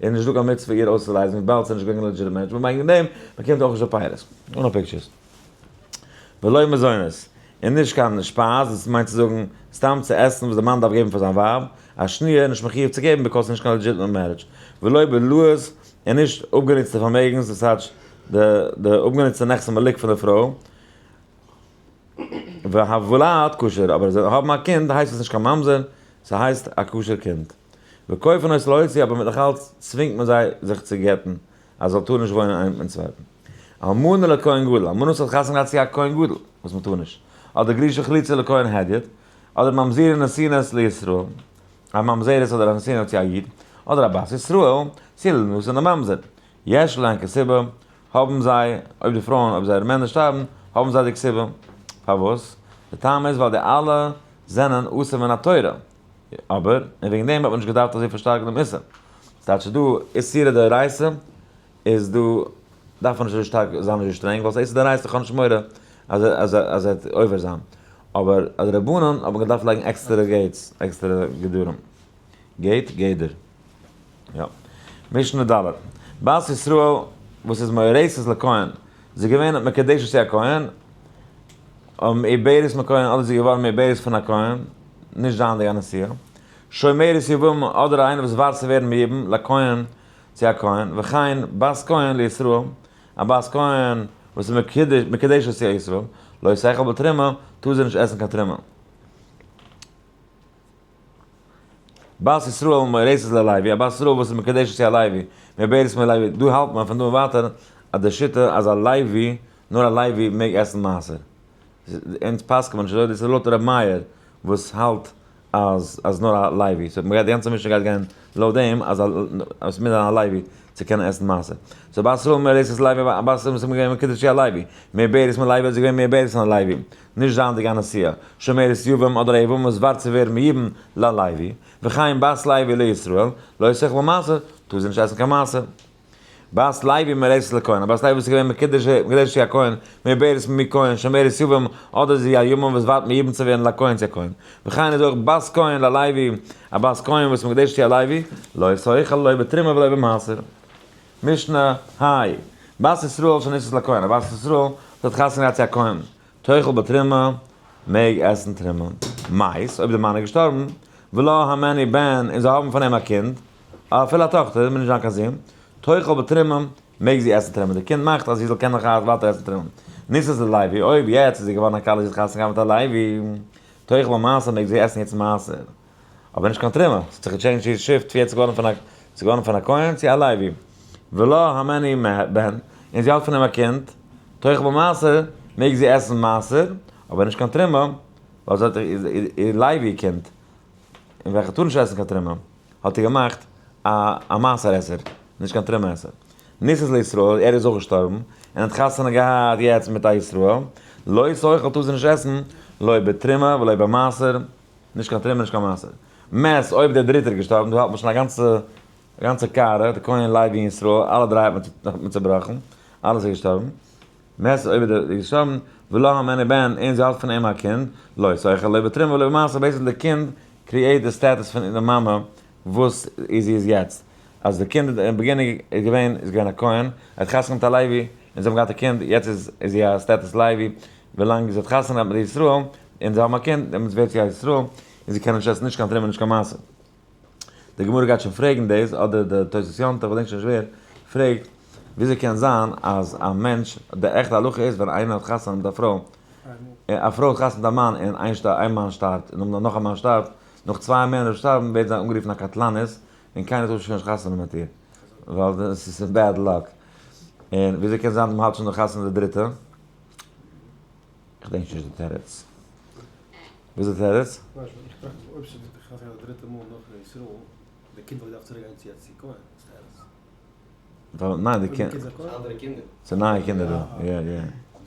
איז נישט דא קיין מצוה איר אויסצולייזן וויבאלד ס'איז נישט געווען קיין legitimate marriage וועגן דעם באקומט ער אויך נישט די פירות. אן pictures. ולא מזונות. און נישט קיין שפייז, דאס מיינט צו זאגן סתם צו עסן וואס די מאן דארף געבן פאר זיין ווייב, א שניה איז נישט מחיוב צו געבן because ס'איז נישט קיין legitimate marriage. ולא בלאות, און נישט אפגענוצטע פארמעגנס, דאס טייטש די אפגענוצטע נכסי מלוג פון די פרוי. והוולד כשר, אבער זיי האבן א קינד הייסט עס נישט קיין ממזר, ס'הייסט א כשר קינד. וכופין אותו להוציא, אבער מיט נאכאלץ צווינגט מען זיי זיך צו גט'ן, אז זאל טאר נישט וואוינען איינער מיטן צווייטן. אלמנה לכהן גדול, אלמנה וואס האט חתונה געהאט צו א כהן גדול, וואס מען טאר נישט. אדער גרושה חלוצה לכהן הדיוט, אדער ממזרה נתינה לישראל, א ממזרת אדער א נתינה צו א איד, אדער א בת ישראל, צו לנתין לממזר. יש להן כתובה, האבן זיי, אויב די פרויען, אויב זייערע מענער שטארבן, האבן זיי די כתובה. פארוואס? די טעם איז ווייל די אלע זענען אסור מן התורה. אבער, און וועגן דעם האט מען נישט געדארפט אזוי פארשטארקן דעם איסור. ס'טייטש ס'איז דא איסורא דאורייתא, איז דא. דארף מען נישט אזוי שטארק זיין אזוי שטרענג, ווייל ס'איז איסור דאורייתא, איך האב נישט מורא אז אז אז ער וועט עובר זיין. אבער א דרבנן האט מען געדארפט לייגן עקסטערע gates, עקסטערע גדרים. gate, גדר. יא. משנה ד'. בת ישראל וואס איז מאורסת לכהן, זי איז געווען מקודשת צו א כהן, מעוברת מכהן אדער זי איז געווארן מעוברת פון א כהן, נישט זייענדיג א נשואה. שומרת יבם אדער איינער וואס ווארט צו ווערן מיבם לכהן צו א כהן, וכן בת כהן לישראל, א בת כהן וואס איז מקודשת צו א ישראל, לא תאכל בתרומה, טאר זי נישט עסן קיין תרומה. בת ישראל מאורסת ללוי, א בת ישראל וואס איז מקודשת צו א לוי, מעוברת מלוי, דא האלט מען פון דא און ווייטער אז די שיטה אז א לוי, נאר א לוי מעג עסן מעשר. אונז פסק'ן מיר נישט אזוי, דאס איז לויט ר' מאיר וואס האלט אז אז נאר א לוי, so מ'גייט די גאנצע משנה גייט גיין לויט דעם אז אז ס'מוז זיין א לוי צו קענען עסן מעשר. so בת ישראל מאורסת ללוי, א בת ישראל וואס איז געווען מקודש צו א לוי, מעוברת מלוי איז געווען מעוברת פון א לוי, נישט זייענדיג א נשואה, שומרת יבם אדער א יבמה וואס ווארט צו ווערן מיבם ללוי, וכן בת לוי לישראל, לא תאכל במעשר, טאר זי נישט עסן קיין מעשר. בת לוי מאורסת לכהן, א בת לוי וואס איז געווען מקודש צו א כהן, מעוברת מכהן, שומרת יבם, אדער זי א יבמה וואס ווארט מיבם צו ווערן לכהן צו א כהן. וכן איז אויך בת כהן ללוי, א בת כהן וואס איז מקודשת צו א לוי, לא תאכל לא בתרומה ולא במעשר. משנה ה', בת ישראל שנישאת לכהן, א בת ישראל וואס האט חתונה געהאט צו א כהן, תאכל בתרומה, מעג עסן תרומה. מת, אויב די מאן איז געשטארבן, ולה הימנו בן, און זיי האבן פון אים א קינד, אפילו א טאכטער, מוז נישט זיין קיין זון, תאכל בתרומה, מעג זי עסן תרומה, די קינד מאכט אז זי זאל קענען ווייטער עסן תרומה. נישאת ללוי, אויב יעצט איז זי געווארן א כלה זי האט חתונה געהאט מיט א לוי, תאכל במעשר מעג זי עסן יעצט מעשר. אבער נישט קיין תרומה, ס'האט זיך גע change ט איר shift יעצט געווארן פון א, ס'איז געווארן פון א כהן צו א לוי. ולה הימנו בן, און זי האט פון אים א קינד, תאכל במעשר, מעג זי עסן מעשר, אבער נישט קיין תרומה, ווייל זי האט איר לוי קינד, און וועלכע טאר נישט עסן קיין תרומה, האט איר געמאכט א א מעשר עסער, נישט קיין תרומה עסער. נישאת לישראל, ער איז אויך געשטארבן, און האט חתונה געהאט יעצט מיט א ישראל, לא תאכל טאר זי נישט עסן, לא בתרומה ולא במעשר, נישט קיין תרומה נישט קיין מעשר. מת, אויב דער דריטער איז געשטארבן, דא האלט מען שוין א גאנצע א גאנצע קערה, די כהן לוי און ישראל, אלע דריי האט מען צעבראכן, אלעס איז געשטארבן. מת, אויב דער איז געשטארבן, ולה הימנו בן, און זי האט פון אים א קינד, לא תאכל לא בתרומה ולא במעשר, basically די קינד create די status פון די מאמע וואס איז זי איז יעצט. אז די קינד אין beginning איז געווען איז געווען א כהן, ער האט חתונה מיט א לוי, און זיי האבן געהאט א קינד, יעצט איז איז זי א status לוי, ווילאנג זי האט חתונה געהאט מיט ישראל, און זיי האבן א קינד, דעמאלטס ווערט זי א ישראל, און זי קען נישט עסן נישט קיין תרומה נישט קיין מעשר. די גמרא גייט שוין פרעגן דאס, אדער די תוס' יום טוב, כ'דענק שוין נישט ווער, פרעגט, וויאזוי קען זיין אז א מענטש, די עכטע הלכה איז ווען איינער האט חתונה מיט א פרוי, א פרוי האט חתונה מיט א מאן און איין מאן שטארבט, און נאכדעם נאך א מאן שטארבט, נאך צוויי מענער וואס שטארבן ווערט זי אנגערופן א קטלנית, און קיינער טאר שוין נישט חתונה מיט איר, ווייל דאס איז bad luck. און וויאזוי קען זיין אז מ'האלט שוין נאך חתונה די דריטע? כ'דענק שוין נישט די תירוץ. וואס איז די תירוץ? כ'ווייס נישט, איך טראכט אז אויב ס'איז די חתונה די דריטע מאל נאך ר' ישראל, די קינד וואלט געדארפט צוריק גיין צו צו כהן, וואס איז די תירוץ? ווייל ניין די קינד. ס'איז אנדערע קינדער. ס'איז נייע קינדער דא, יא יא.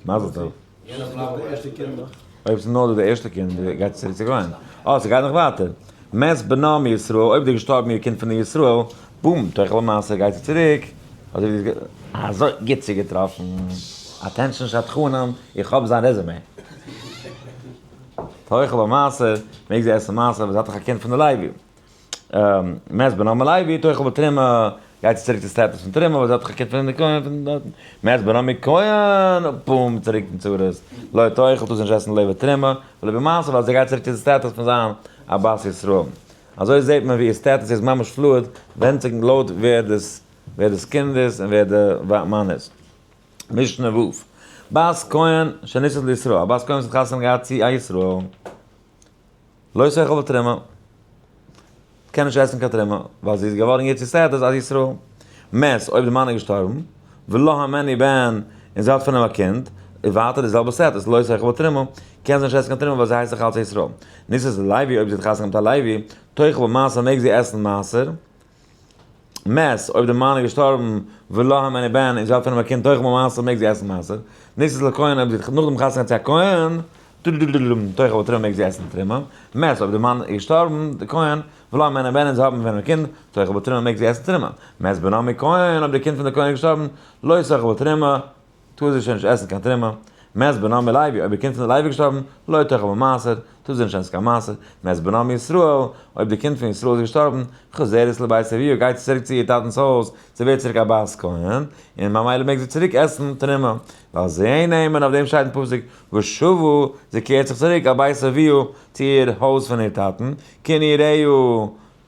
מזל טוב. יענער בלייבט די ערשטע קינד נאך. אויב ס'איז נאר דא די ערשטע קינד גייט עס צוריק צו כהן. אה ס'גייט נאך ווייטער. מת בנה מישראל, אויב די געשטארבן איר קינד פון די ישראל, בום, תאכל במעשר גייט זי צוריק, אזוי ווי אזוי גוט צו געטראפן. attention שדכנים, איך האב זיין resume. תאכל במעשר, מעג זי עסן מעשר, אבער זי האט דאך א קינד פון די לוי. מת בנה מלוי, תאכל בתרומה, גייט זי צוריק צו status פון תרומה, ווייל זי האט דאך א קינד פון די כהן פון דארטן. מת בנה מכהן, בום, צוריק אין צרות. לא תאכל, טאר זי נישט עסן לא בתרומה, ולא במעשר, ווייל זי גייט צוריק צו די status פון זיין א בת ישראל. אזוי זעט מען ווי איר status איז ממש fluid, ווענדט זיך לויט ווער דאס ווער דאס קינד איז און ווער די מאן איז. משנה ו'. בת כהן שנישאת לישראל, א בת כהן וואס האט חתונה געהאט צו א ישראל, לא תאכל בתרומה, קען נישט עסן קיין תרומה, ווייל זי איז געווארן יעצט איר status אז ישראל. מת, אויב די מאן איז געשטארבן, ולה הימנו בן, און זי האט פון אים א קינד, איז ווייטער די זעלבע status, לא תאכל בתרומה, קען זי נישט עסן קיין תרומה ווייל זי הייסט דאך אלץ ישראל. נישאת ללוי, אויב זי האט חתונה געהאט מיט א לוי, תאכל במעשר מעג זי עסן מעשר. מת, אויב די מאן איז געשטארבן, ולה הימנו בן, און זי האט פון אים א קינד, תאכל במעשר מעג זי עסן מעשר. נישאת לכהן, אויב זי האט נאכדעם חתונה געהאט צו א כהן, תאכל בתרומה מעג זי עסן תרומה. מת, אויב די מאן איז געשטארבן, די כהן, ולא הימנה בן און זיי האבן ווען א קינד, תאכל בתרומה מעג זי עסן תרומה. מת בנה מכהן, אויב די קינד פון די כהן איז געשטארבן, לא תאכל בתרומה, טאר זי שוין נישט עסן קיין תרומה. מת בנה מלוי, אויב די קינד פון די לוי איז געשטארבן, לא תאכל במעשר, טאר זי נישט עסן קיין מעשר. מת בנה מישראל, אויב די קינד פון ישראל איז געשטארבן, חוזרת לבית אביה, גייט זי צוריק צו איר טאטנ'ס הויז, זי ווערט צוריק א בת כהן, און ממילא מעג זי צוריק עסן תרומה. ועל זה נאמר, אויף דעם שטייט אין פסוק, ושבה, זי קערט זיך צוריק אל בית אביה, צו איר הויז פון איר טאטן, כנעוריה,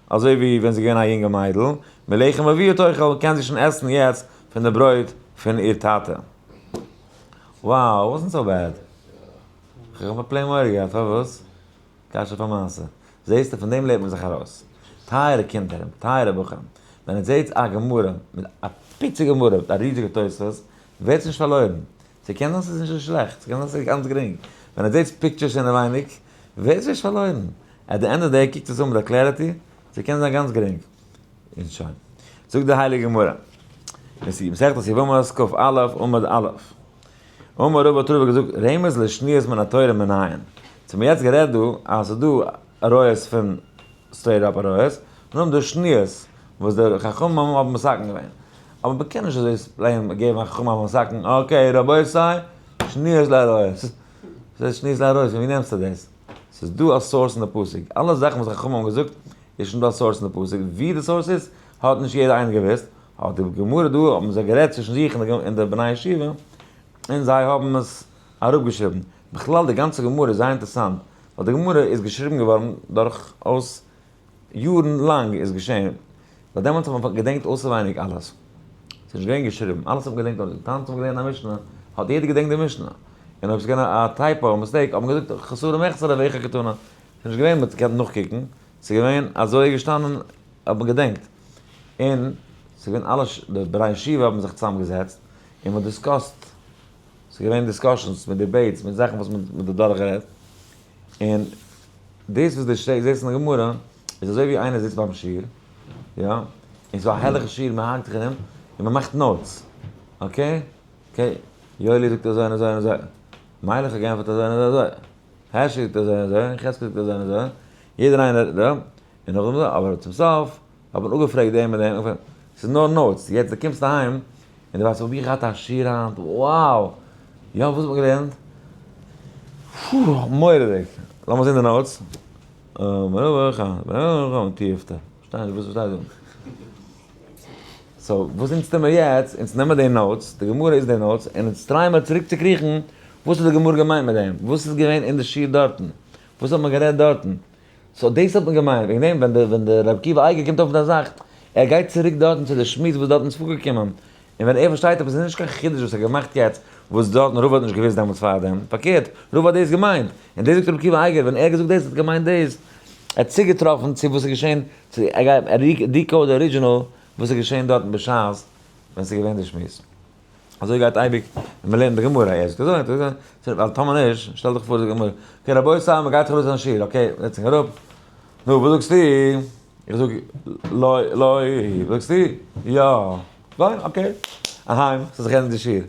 אזוי ווי ווען זי איז געווען א יונגע מיידל, מלחם אביה תאכל, קען זי שוין עסן יעצט פון די ברויט פון איר טאטע. Wow, wasn't so bad. איך האב א plain מורא געהאט, פארוואס? קשיא פאר מעשה. זעהסטו, פון דעם לערנט מען זיך ארויס. טייערע קינדער, טייערע בחורים, ווען עטס זעהטס א גמרא, מיט א פיצי גמרא, מיט א ריזיגע תוספות, ווערטס נישט פארלוירן. ס'קען זיין ס'איז נישט אזוי שלעכט, ס'קען זיין ס'איז גאנץ גרינג. ווען עטס זעהטס pictures אינעווייניג, ווערטס נישט פארלוירן. At the end of the day קוקט עס אן מיט א clarity, ס'קען זיין גאנץ גרינג. און שוין. זאגט די הייליגע גמרא, מסכת יבמות כ"א עמוד א', אמר רבא האט רבא געזאגט, רמז לשניות מן התורה מנין. ס'האט מיר יעצט גערעדט דא אז ס'איז דא עריות פון straight up עריות, און נאכדעם דא שניות וואס די חכמים האבן מתקן געווען. אבער מ'קען נישט אזוי plain געבן א חכם א מתקן, okay רבותי, שניות לעריות. וואס הייסט שניות לעריות? פון ווי נעמסטו דאס? ס'איז דא א source אין די פסוק. אלע זאכן וואס חכמים האבן געזאגט איז שוין דא א source אין די פסוק. ווי די source איז האט נישט יעדער איינער געוואוסט. האט די גמרא דא האבן זיי גערעדט צווישן זיך און די בני ישיבה, און זיי האבן עס אראפגעשריבן. בכלל די גאנצע גמרא איז זייער אינטערעסאנט, ווייל די גמרא איז געשריבן געווארן דורכאויס יארן לאנג איז געשען, ווייל דעמאלטס האט מען געדענקט אויסעווייניג אלעס, ס'איז נישט געווען געשריבן, אלעס האט מען געדענקט אויסעווייניג, טאנץ האט מען געלערנט א משנה, האט יעדער געדענקט די משנה, און אויב ס'איז געווען א typo, א mistake, האט מען געזאגט חסרא מחסרא ואיכא קתני, ס'איז נישט געווען מ'האט געקענט נאכקוקן, ס'איז געווען אזוי געשטאנען האט מען געדענקט, און ס'איז געווען אלע די בני ישיבה האבן זיך צוזאם געזעצט און מ'האט discussed, ס'איז געווען discussions מיט debates מיט זאכן וואס מ'האט אדורך גערעדט, און דאס וואס דו זעסט אין די גמרא איז אזוי ווי איינער זיצט ביים שיעור, יא, און ס'איז א הערליכע שיעור, מען האקט זיך ארום, און מען מאכט notes, okay, okay, יואלי זאגט אזוי און אזוי און אזוי, מיילעך האט געענטפערט אזוי און אזוי אזוי, הערשי זאגט אזוי און אזוי, און חזקי זאגט אזוי און אזוי, יעדער איינער, יא, און נאכדעם אזוי, אבער צום סוף האט מען אפגעפרעגט דעם און דעם, ס'איז נאר notes, יעצט דו קומסט אהיים, און דו ווייסט האב איך געהאט א שיעור היינט, wow! יא וואס האט מען געלערנט? פו! מורא'דיג! לאמיר זען די notes. פארשטיי נישט וואס שטייט דא. So וואס אונז טוען מיר יעצט, אונז נעמען די notes, די גמרא איז די notes, און אונז try ען מיר צוריק צו קריכן, וואס האט די גמרא געמיינט מיט דעם? וואס איז געווען אין די שיעור דארטן? וואס האט מען גערעדט דארטן? So דאס האט מען געמיינט, וועגן דעם ווען די ווען די רבי עקיבא אייגער קומט אויף מיט א זאך, ער גייט צוריק דארטן צו די שמועס וואס דארטן איז פארגעקומען, און ווען ער פארשטייט עפעס איז נישט קיין חידוש וואס ער האט געמאכט יעצט, וואס דארטן רבא האט נישט געוואוסט דעמאלטס פארדעם, פארקערט, רבא האט דאס געמיינט, און דאס זאגט רבי עקיבא אייגער, ווען ער האט געזאגט דאס האט ער געמיינט דאס, ער האט צוגעטראפן צו וואס איז געשען, צו ער גייט ער decode די original וואס איז געשען דארטן בשעת ווען ס'איז געווען די שמועס. אזוי גייט אייביג ווען מען לערנט די גמרא, ער זאגט אזוי, ער זאגט אזוי, ווייל טאמער נישט, שטעל דיך פאר זאגט די גמרא, okay רבותי מען גייט ארויס אן שיעור, okay זעץ זיך אראפ, נו וואס זאגסטו? איך זאג לא לא, וואס זאגסטו? יא, פיין okay, אהיים, ס'האט זיך געענדיגט די שיעור.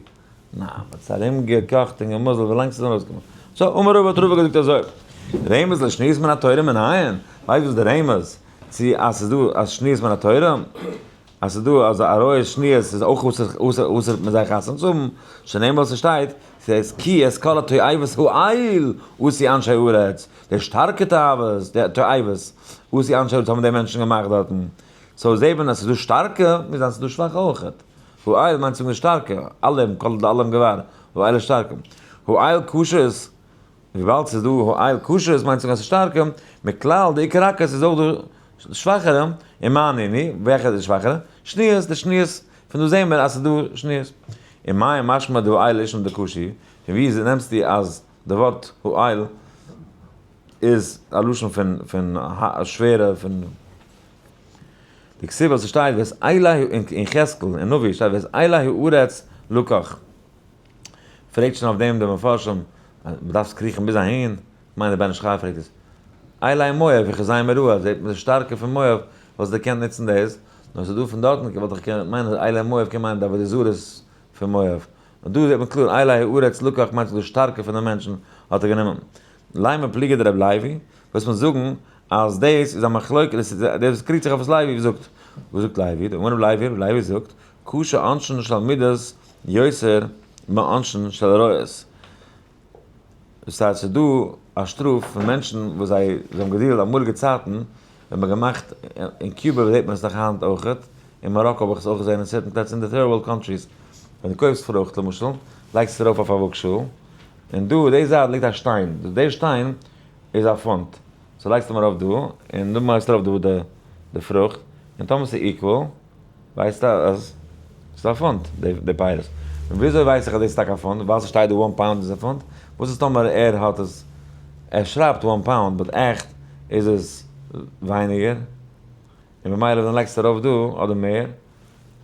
ניין, מען האט עס ארום געקאכט און געמאזלט ווילאנג ס'איז ארויסגעקומען. So, אמר רבא האט רבא געזאגט אזוי, רמז לשניות מן התורה מנין? ווייסט וואס די רמז צו אז ס'איז דא א שניות מן התורה? אז ס'איז דא אז עריות שניות איז אויך אסור אסור מיט זיי חתונה צו האבן, שנאמר ס'שטייט, ס'איז כי את כל התועבות האל עשו אנשי הארץ, די שטארקע תאוות, די תועבות, עשו אנשי הארץ האבן די מענטשן געמאכט דארטן, so זעט מען אז ס'איז דא שטארקע, מוז זיין ס'איז דא שוואכע אויכעט. האל מיינט צו זאגן די שטארקע, אלים, כל דאלים גבר, האל איז שטארקע. האל קשות, וויבאלד ס'איז דא האל קשות מיינט צו זאגן אז ס'איז שטארקע, מכלל דאיכא רכות איז אויך דא שוואכערע, און מאי נינהו, וועלכע איז די שוואכערע? שניות, די שניות, פון דא זעהן מיר אז ס'איז דא שניות. און מאי משמע דהאל לישנא דקשי, פון ווי נעמסטו אז די ווארט האל איז א לשון פון פון שווערע פון דכתיב אז ס'שטייט ואת אילי אין יחזקאל אין נביא שטייט ואת אילי הארץ לקח. פרעגט שוין אויף דעם די מפרשים, מ'דארף קריכן ביז אהין? כ'מיין דער בן איש חי פרעגט עס. אילי מואב וחזאי מרעה, זעט מען די שטארקע פון מואב וואס די קענט נוצן דאס, נאר ס'איז דא פון דארטן וואלט איך געקענט מיינען אז אילי מואב קען מיינען די עבודה זרות פון מואב, נאר דא זעט מען קלאר אילי הארץ לקח מיינט די שטארקע פון די מענטשן האט ער גענומען. לימא פליגא דרבי לוי, וואס מען זאגן. אז דאס איז א מחלוקת, דאס איז דער וואס קריגט זיך אויף וואס לוי זאגט. וואס זאגט לוי? דאמר רבי לוי, רבי לוי זאגט, קשה עונשין של מידות יותר מעונשין של עריות. דאס הייסט ס'איז דא א שטראף פון מענטשן וואס זיי זיי האבן געדילט אמאליגע צייטן ווען מ'האט געמאכט, אין קובא זעט מען עס נאך היינט אויכעט, אין מאראקא האב איך עס אויך געזען אין certain פלעצער אין די third world countries, ווען דו קויפסט פרוכט למשל, לייגסטו עס ארויף אויף א וואגשאהל, און דא די זייט ליגט א שטיין, די שטיין איז א פונט, so לייגסטו אים ארויף דא, און דא לייגסטו ארויף דא די פרוכט, און טאמער ס'איז equal, ווייסטו אז ס'איז א פונט די פירות. און וויאזוי ווייס איך אז דאס איז טאקע א פונט? ווייל ס'שטייט דא one pound איז א פונט? וואס איז טאמער ער האט עס, ער שרייבט one pound but עכט איז עס ווייניגער, און ממילא ווען לייגסטו ארויף דא אדער מער,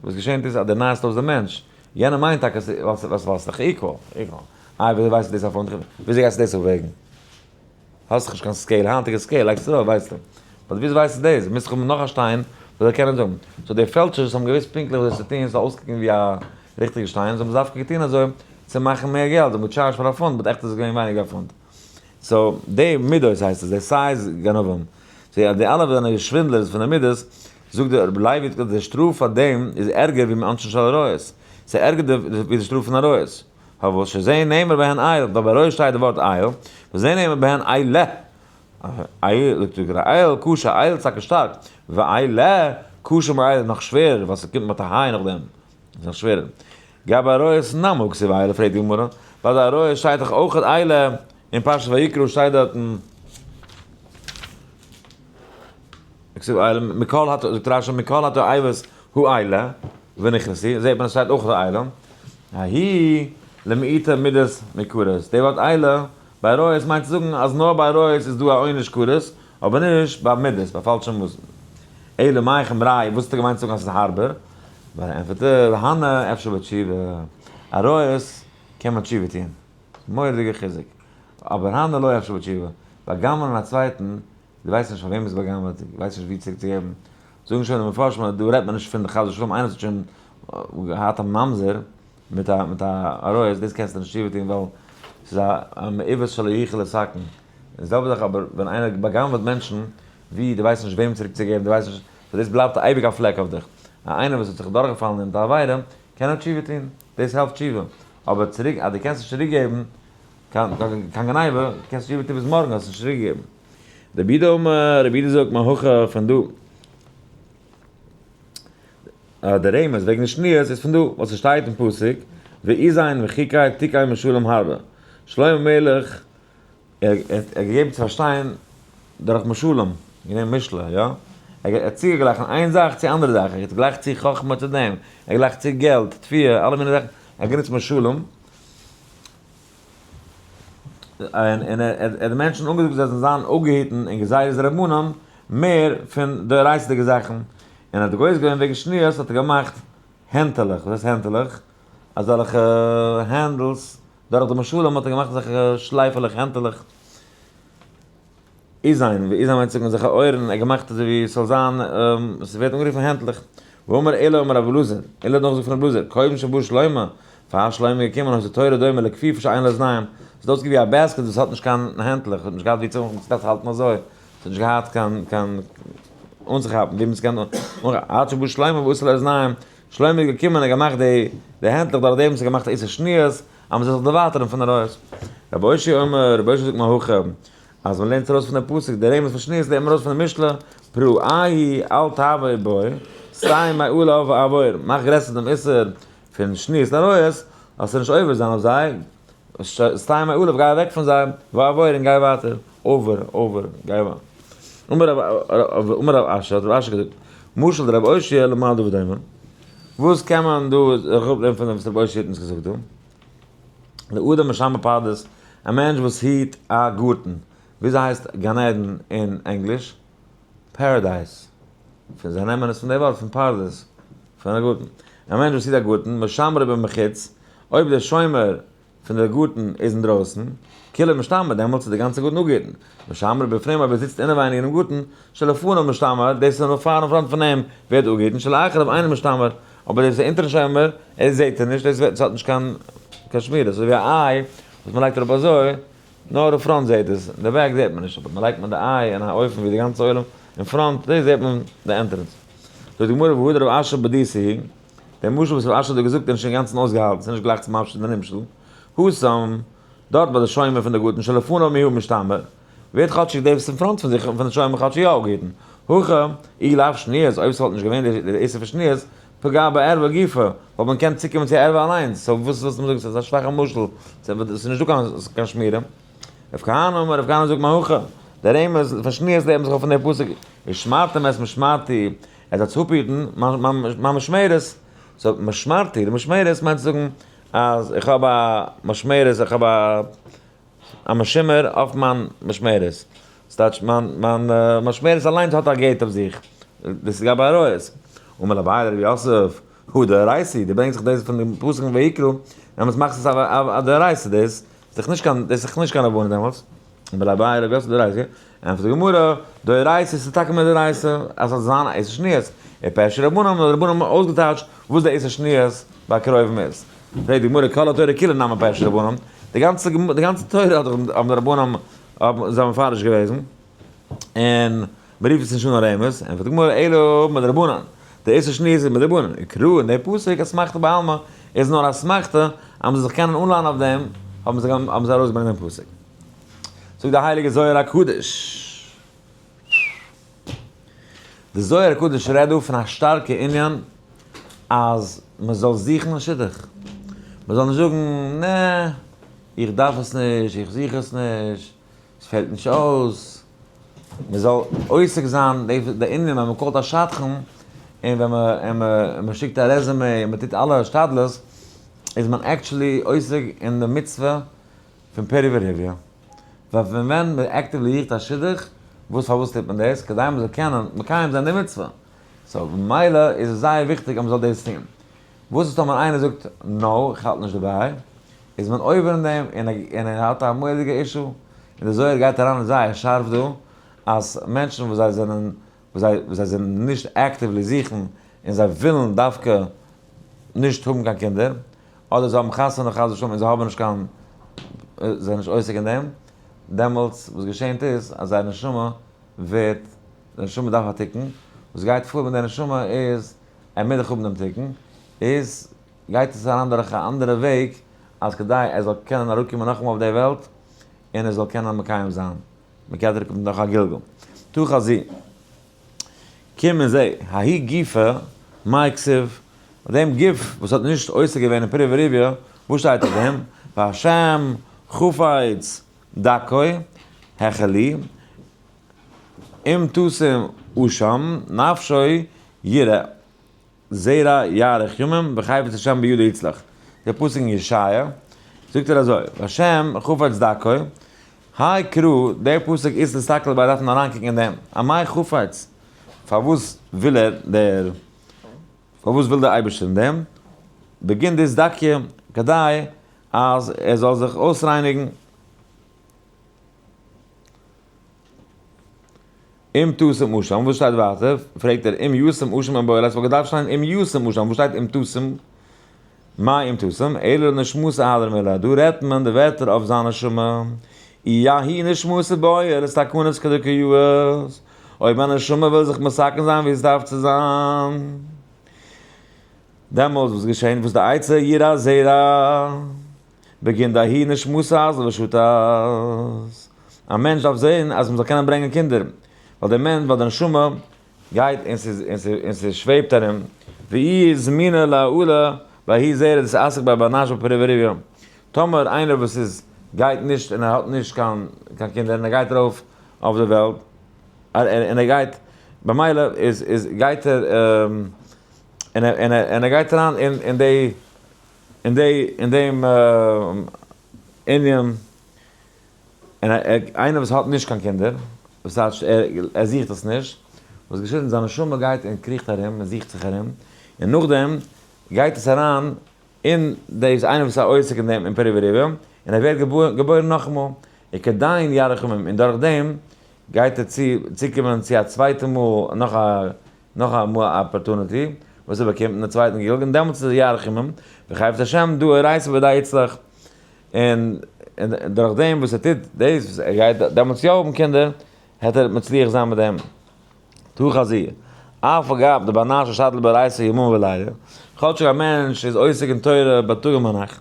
וואס געשענט איז אז דו נארסט אויס דעם מענטש, יענער מיינט טאקע אז ווייל ס'איז דאך equal, equal. איי וויאזוי ווייסטו דאס א פונט? וויאזוי גייסטו דאס אפוועגן? האסט דאך נישט קיין scale, היינטיגע scale לייגסטו ארויף ווייסטו. but וויאזוי ווייסטו דאס? מוזט דאך האבן נאך א שטיין וואס זאל קענען זאגן. so די פעלטשערס האבן געוואוסט פונקטליך וואס צו טון, ס'זאל אויסקוקן ווי א ריכטיגע שטיין, זיי האבן עס דווקא געטון אזוי צו מאכן מער געלט, זיי האבן געטשארדזשט פאר א פונט, but עכט איז עס געווען ווייניגער א פונט. so די מידות הייסט עס, די size גנבים. so די אלע וואס זענען שווינדלערס פון די מידות, זאגט דער רבי לוי אז די שטראף פאר דעם איז ערגער ווי מעונשין של עריות. ס'איז ערגער ווי די שטראף פון עריות. פארוואס שזה נאמר בהן איל, ווייל ביי עריות שטייט די ווארט איל, וזה נאמר בהן אלה. איל, זאגט די גמרא, איל קשה, איל איז טאקע שטארק, ואלה קשה מאיל איז נאך שווערער, ווייל ס'קומט מיט א היי נאכדעם, איז נאך שווערער. גבי עריות נמי הכתיב אלה, פרעגט די גמרא, ביי די עריות שטייט דאך אויך אלה, אין פרשת ויקרא שטייט דארטן, כתיב אלה, מכל הת, זאגט רשי, מכל התועבות הוא אלה, ונכנסו, זעט מען עס שטייט אויך אלה, ההיא למעוטי מידות מכרת, די ווארט אלה ביי עריות מיינט צו זאגן אז נאר ביי עריות איז דא א עונש כרת, אבער נישט ביי מידות, ביי פאלשע מאסן. אלא מאי חמריה, וואס האט ער געמיינט צו זאגן אז עס איז הארבער? ווייל ענטפערט ער, הני אפשר בתשובה, עריות קען מען תשובה טון, מורא'דיגע חיזוק, אבער הני לא אפשר בתשובה, ביי גנב'נען א צווייטן דו ווייסט נישט פאר וועם עס באגנב'עט, דו ווייסט נישט ווי צוריק צו געבן. זאגן שוין די מפרשים אז דא רעדט מען נישט פון חס ושלום איינער וואס האט שוין געהאט א ממזר מיט א מיט א עריות, דאס קענסטו נישט תשובה טון ווייל ס'איז א מעוות שלא יוכל לתקן. די זעלבע זאך אבער ווען איינער באגנב'עט מענטשן ווי דו ווייסט נישט וועם צוריק צו געבן, דו ווייסט נישט, so דאס בלייבט אייביג א פלעק אויף דיך. א איינער וואס האט זיך דורכגעפאלן אין די עבירה קען ער תשובה טון, דאס העלפט תשובה. אבער צוריק אז דו קענסט נישט צוריק געבן קיין קיין גניבה, קענסט תשובה טון ביז מארגן האסט נישט צוריק געגעבן. רבי יהודה אמר, רבי יהודה זאגט מהכא פון דא, אז די רמז וועגן די שניות איז פון דא, וואס עס שטייט אין פסוק, ואזן וחוקי תקעו משלים הרבה. שלמה המלך ער האט געגעבן צו פארשטיין דורך משלים, גענומען משלי, יא? ער האט צוגעגליכן איין זאך צו אנדערע זאך, ער האט גלייכט צו חכמה צו דעם, ער גלייכט צו געלט, תבואה, אלע מיני זאכן, ער האט גענוצט משלים. און ער האט די מענטשן אנגעזאגט זיי זאלן זיין אפגעהיטן אין גזירות דרבנן מער פון דאורייתא'דיגע זאכן, און האט גוזר געווען וועגן שניות האט ער געמאכט הענטעלעך, וואס הייסט הענטעלעך? אזעלכע handles, דורך די משלים האט ער געמאכט אזעלכע שלייפעלעך הענטעלעך. אוזן, ווי אוזן מיינט זאגן אזעלכע אויערן, ער האט געמאכט אזוי ווי עס זאל זיין, עס ווערט אנגערופן הענטלעך. ואמר עולא אמר רבי אלעזר, עולא האט נאכגעזאגט פון רבי אלעזר, קודם שבא שלמה, פאר שלמה איז געקומען היתה תורה דומה לכפיפה שאין לה אזניים, עס האט אויסגעזען ווי א basket וואס האט נישט קיין הענטלעך, עס האט נישט געהאט ווי צו זיך האלטן אזוי, עס האט נישט געהאט קיין קיין אנצוכאפן, ווי מען עס קען עד שבא שלמה ועשה לה אזניים, שלמה איז געקומען און געמאכט די די הענטלעך דורך דעם וואס ער האט געמאכט איסור שניות, אז מען זאל זיך דערווייטערן פון עריות. רבי אושעיא אומר, רבי אושעיא זאגט מהכא, אז מען לערנט ארויס פון די פסוק די רמז פון שניות לערנט מען ארויס פון די משלי, פרעה אל תעבור בו, סטי מעליו ועבור, מאך גרעסער דעם איסור פון שניות לעריות, זאלסטו נישט עובר זיין אויף זיי, סטי מעליו גיי אוועק פון זיי, ועבור און גיי ווייטער, עובר, עובר, גיי ווייטער. אמר רב אשי, האט רב אשי געזאגט, משל דרב אושעיא למה הדבר דומה? וואס קען מען דא זיך אפלערנען פון דעם וואס רב אושעיא האט אונז געזאגט דא? לאדם משמר פרדס, א מענטש וואס היט א גארטן, וויאזוי הייסט גן עדן אין ענגליש? paradise, פון זיי נעמען עס פון די ווארט פון פרדס, פון א גארטן. א מענטש וואס היט א גארטן, משמרו במחוץ, אויב דער שומר פון דער גארטן איז אינדרויסן, כולו משתמר, דעמאלטס איז די גאנצע גארטן אפגעהיטן. משמרו בפנים, אויב ער זיצט אינעווייניג אינעם גארטן, שלפניו משתמר, דאס איז נאר פארן front פון אים ווערט אפגעהיטן, שלאחריו אינו משתמר, אבער דאס איז אונטערן שומר, ער זעט ער נישט, דאס האט נישט קיין קיין שמירה, אזוי ווי א איי וואס מען לייגט אראפ אזוי. נאר די front זעט עס, די back זעט מען נישט, אבער מען לייגט מיט די איי אין א אופן ווי די גאנצע עולם אין front, דאס זעט מען די entrance. זאגט די גמרא והא דרב אשי בדיתא היא, דער משל וואס רב אשי האט דא געזאגט איז נישט אינגאנצן אויסגעהאלטן, ס'איז נישט גלייך צום ממשיך די נמשל, התם, דארט ביי די שומר פון די גארטן שלפניו מיהא משתמר, ווערט כאטשיג דער וואס אין front פון זיך פון די שומר כאטשיג יא אפגעהיטן, הכא, אי לאו שניות, אויב ס'וואלט נישט געווען די איסור פון שניות, פגע בערווה גופא, וואלט מען געקענט צוקומען צו ערווה אליינס, so וואס ווילסטו מיר זאגן, ס'איז א שוואכע משל, ס'איז נישט דא קיין שמירה. רב כהנא אמר, רב כהנא זאגט מהכא, דער רמז פון שניות לערנט זיך אויף פון דער פסוק, ושמרתם את משמרתי, ער זאל אפהיטן מיין משמרת, so משמרתי, די משמרת מיינט צו זאגן אז איך האב א משמרת, איך האב א משומר אויף מיין משמרת, ס'טייטש מיין מיין משמרת אליינס האט א gate אויף זיך, דאס איז גבי עריות. אמר לאביי לרב יוסף, הא דאורייתא, דו ברענגסט זיך דאס פון די פסוק אין ויקרא, דעמאלטס מאכסטו עס א דאורייתא, דאס איז דאך נישט קיין, דאס איז דאך נישט קיין רבנן דעמאלטס. אמר לאביי לרב יוסף דאורייתא, ענטפערט די גמרא, דאורייתא איז טאקע מדאורייתא, אז ס'זאל זיין א איסור שניות, ופירשו רבנן, האבן די רבנן אויסגעטייטשט וואס די איסור שניות ביי קרובים איז. פרעגט די גמרא כל התורה כולה נמי פירשו רבנן, די גאנצע די גאנצע תורה האט דאך האבן די רבנן האבן זיי מפרש געוועזן, און מ'רופט עס נישט אן א רמז, ענטפערט די גמרא אלא מדרבנן, די איסור שניות איז מדרבנן, וקרא און די פסוק אסמכתא בעלמא איז נאר אסמכתא אז מ'זאל זיך קענען אנלאנען אויף דעם, האבן זיי האבן זיי ארויסגעברענגט דעם פסוק. זאגט די הייליגע זוהר הקדוש. די זוהר הקדוש רעדט דא פון א שטארקע ענין אז מען זאל זוכן א שידוך, מען זאל נישט זאגן נע איך דארף עס נישט, איך זוך עס נישט, עס פעלט נישט אויס, מען זאל עוסק זיין די ענין ווען מען call ט א שדכן און ווען מען שיקט א resume און מען טוט אלע השתדלות איז מען actually עוסק אין די מצוה פון פריה ורביה, ווייל פון ווען מען actively זוכט א שידוך, וואס פארוואס טוט מען דאס? כדי מען זאל קענען מקיים זיין די מצוה, so ממילא איז עס זייער וויכטיג אז מען זאל דאס טון. וואס איז טאמער איינער זאגט no איך האלט נישט דערביי, איז מען עובר אין דעם און ער האט א מורא'דיגע issue, און די זוהר גייט אריין זייער שארף דא, אז מענטשן וואס זיי זענען וואס זיי וואס זיי זענען נישט actively זוכן און זיי ווילן דווקא נישט האבן קיין קינדער, אדער זיי האבן חתונה חס ושלום און זיי האבן נישט קיין זיי זענען נישט עוסק אין דעם, דעמאלטס וואס געשענט איז אז זייער נשמה ווערט, די נשמה דארף א תיקון, וואס גייט פאר מיט די נשמה איז ער מוז דאך האבן דעם תיקון, איז גייט עס אריין דורך א אנדערע וועג אז כדי ער זאל קענען אראפקומען נאכאמאל אויף די וועלט און ער זאל קענען מקיים זיין. מקעדריקט קומט נאך א גלגול. תא חזי. קום און זע, ההוא גופא, מאי כתיב, אויף דעם גוף וואס האט נישט עוסק געווען אין פריה ורביה, וואס שטייט אויף דעם? והשם חפץ דכא החלי, אם תשים אשם נפשו יראה. זרע יאריך ימים וחפץ השם בידו יצלח. דער פסוק אין ישעיה זאגט ער אזוי, והשם חפץ דרכו, האי קרא, דער פסוק איז להסתכל ביי דארף מען אריינקוקן אין דעם, אמאי חפץ, פארוואס וויל ער דער, פארוואס וויל דער אייבערשטער אין דעם, בגין דאתדכי, כדי אז ער זאל זיך אויסרייניגן. אם תשים אשם, וואס שטייט ווייטער? פרעגט ער, אם ישים אשם אין בועל, עס וואלט געדארפט שטיין אם ישים אשם, וואס שטייט אם תשים? מאי אם תשים? אלא לנשמתא אהדרא מלה, דא רעדט מען די ווערטער אויף זיין נשמה, אי יהי נשמתא בעיא לתקנת כדקא יאות, אויב מיין נשמה וויל זיך מתקן זיין ווי עס דארף צו זיין, דעמאלס וואס געשענט? וואס די עצה? יראה זרע. בגין דההיא נשמתא אזל ושתת. א מענטש דארף זען אז מ'זאל קענען ברענגען קינדער, ווייל דער מענטש, ווייל די נשמה גייט און ס'איז און ס'שוועבט ארום, ואי זמינא לעולה בההיא זרע דאתעסק ביה בר נש בפריה ורביה. טאמער איינער וואס איז גייט נישט און ער האט נישט קיין קיין קינדער און ער גייט ארויף אויף די וועלט, און ער גייט במילא איז איז גייט ער און ער גייט אריין אין אין די אין די אין דעם ענין, און איינער וואס האט נישט קיין קינדער, וואס טייטש ער זוכט עס נישט, וואס געשעט זיין נשמה גייט און קריכט ארום און זוכט זיך ארום, און נאכדעם גייט עס אריין אין דאס איינער וואס איז עוסק אין דעם אין פריה ורביה, און ער ווערט געבוירן נאכאמאל, וכדין ירחמים, און דורך דעם גייט ער צו צוקומען צו א צווייטע מאל נאך א נאך א מאל א opportunity וואס ער באקומט אין די צווייטן גלגול און דעמאלטס איז ער יאריך ימים וחפץ השם דא אורייתא וודאי יצלח און. דורך דעם וואס ער טוט דאס, וואס ער גייט דעמאלטס יא האבן קינדער, העט ער מצליח זיין מיט דעם. תא חזי, אף על גב דבר נש השתדל באורייתא יומם ולילה, כאטשיג א מענטש איז עוסק אין תורה בייטאג און ביינאכט,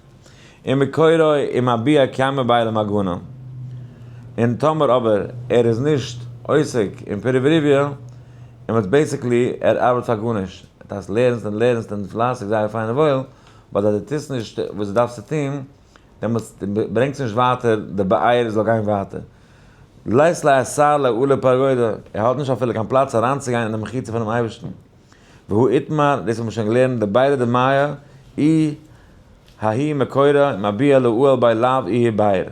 און מקורו ומביע קיימא בעי למעגנא, און טאמער אבער ער איז נישט עוסק אין פריה ורביה, און וואס basically ער ארבעט פאר גארנישט, דאס לערנסט און לערנסט און פלייסיג זייער פיין און וואויל, but אז דו טוסט נישט וואס דו דארפסט צו טון, דעמאלטס ברענגסטו נישט ווייטער די באר זאל גיין ווייטער. לית ליה אתר לאעולי פרגודא, ער האט נישט אפילו קיין פלאץ אריינצוגיין אין די מחיצה פונעם אייבערשטן. והא איתמר, דאס האט מען שוין געלערנט, דבירא דמיא אי ההוא מקורא ומביע לאעול ביה לאו איהו ביר.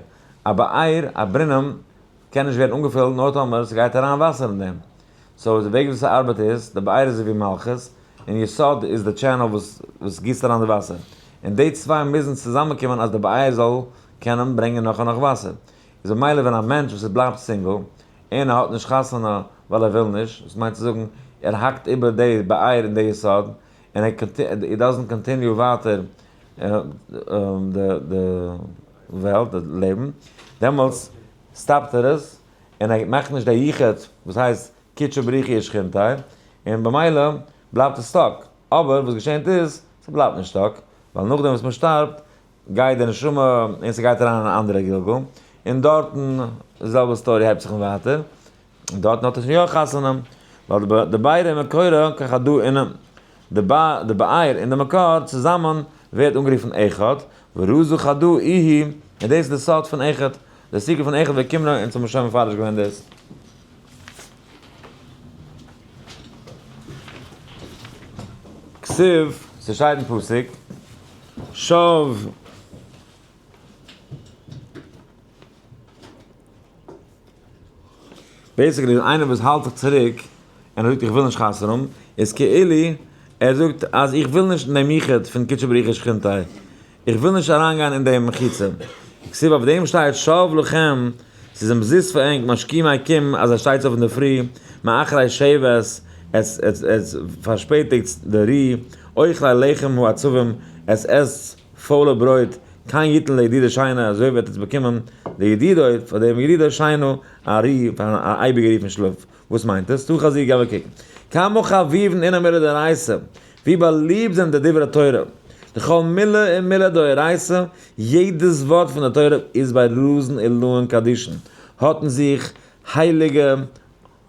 א באר, א ברונעם, קען נישט ווערן אנגעפילט נאר טאמער ס'גייט אריין וואסער אין דעם. so די וועג ווי ס'ארבעט איז, די באר איז ווי מלכות, און יסוד איז די channel וואס וואס גיסט אריין די וואסער. און די צוויי מוזן צוזאמענקומען אז די באר זאל קענען ברענגען נאך און נאך וואסער. איז במילא ווען א מענטש וואס ער בלייבט single, און ער האט נישט חתונה ווייל ער וויל נישט, וואס מיינט צו זאגן, ער האקט איבער די באר און די יסוד, און ער he doesn't continue ווייטער די וועלט, די לעבן, דעמאלטס stop ט ער עס, און ער מאכט נישט די יחוד, וואס הייסט קודשא בריך הוא ושכינתיה, און במילא בלייבט עס stuck. אבער וואס געשענט איז, ס'בלייבט נישט stuck, ווייל נאכדעם וואס מ'שטארבט, גייט די נשמה און ס'גייט אריין אין א אנדערע גלגול, און דארטן די זעלבע story הייבט זיך אן ווייטער, און דארטן האט ער שוין יא חתונה, ווייל די בירא און מקורא כחדא אינם, די באר און די מקור צוזאמען ווערט אנגערופן אחד, ורזא חדא איהי, און דאס איז די סוד פון אחד, די secret פון אחד ואוקימנא, אונז האבן שוין מפרש געווען דאס. כתיב, ס'שטייט אין פסוק, שב. basically איינער וואס האלט זיך צוריק און ער זאגט איך וויל נישט חתונה האבן, איז כאילו ער זאגט אז איך וויל נישט אין דעם יחוד פון קודשא בריך הוא ושכינתיה, איך וויל נישט אריינגיין אין דעם מחיצה. כתיב אויף דעם שטייט שב לכם, ס'איז אומזיסט פאר ענק, משכימי קום אז ער שטייט אויף אינדערפרי, מאחרי שבת, עס עס פארשפעטיגט די רו, אוכלי לחם העצבים, עס עסט פוילע ברויט, כן יתן לידידו שינה, אזוי וועט עטס באקומען לידידו, פאר דעם ידידו שינה, א רו, פאר א אייביגע רו פון שלאף. וואס מיינט עס? תא חזי געב א קוק. כמה חביבין אינון מילי דאורייתא, ווי באליבט זענען די דברי תורה. דכל מילה ומילה דאורייתא, יעדעס ווארט פון די תורה איז ביה רזין עילאין קדישין, האט אין זיך הייליגע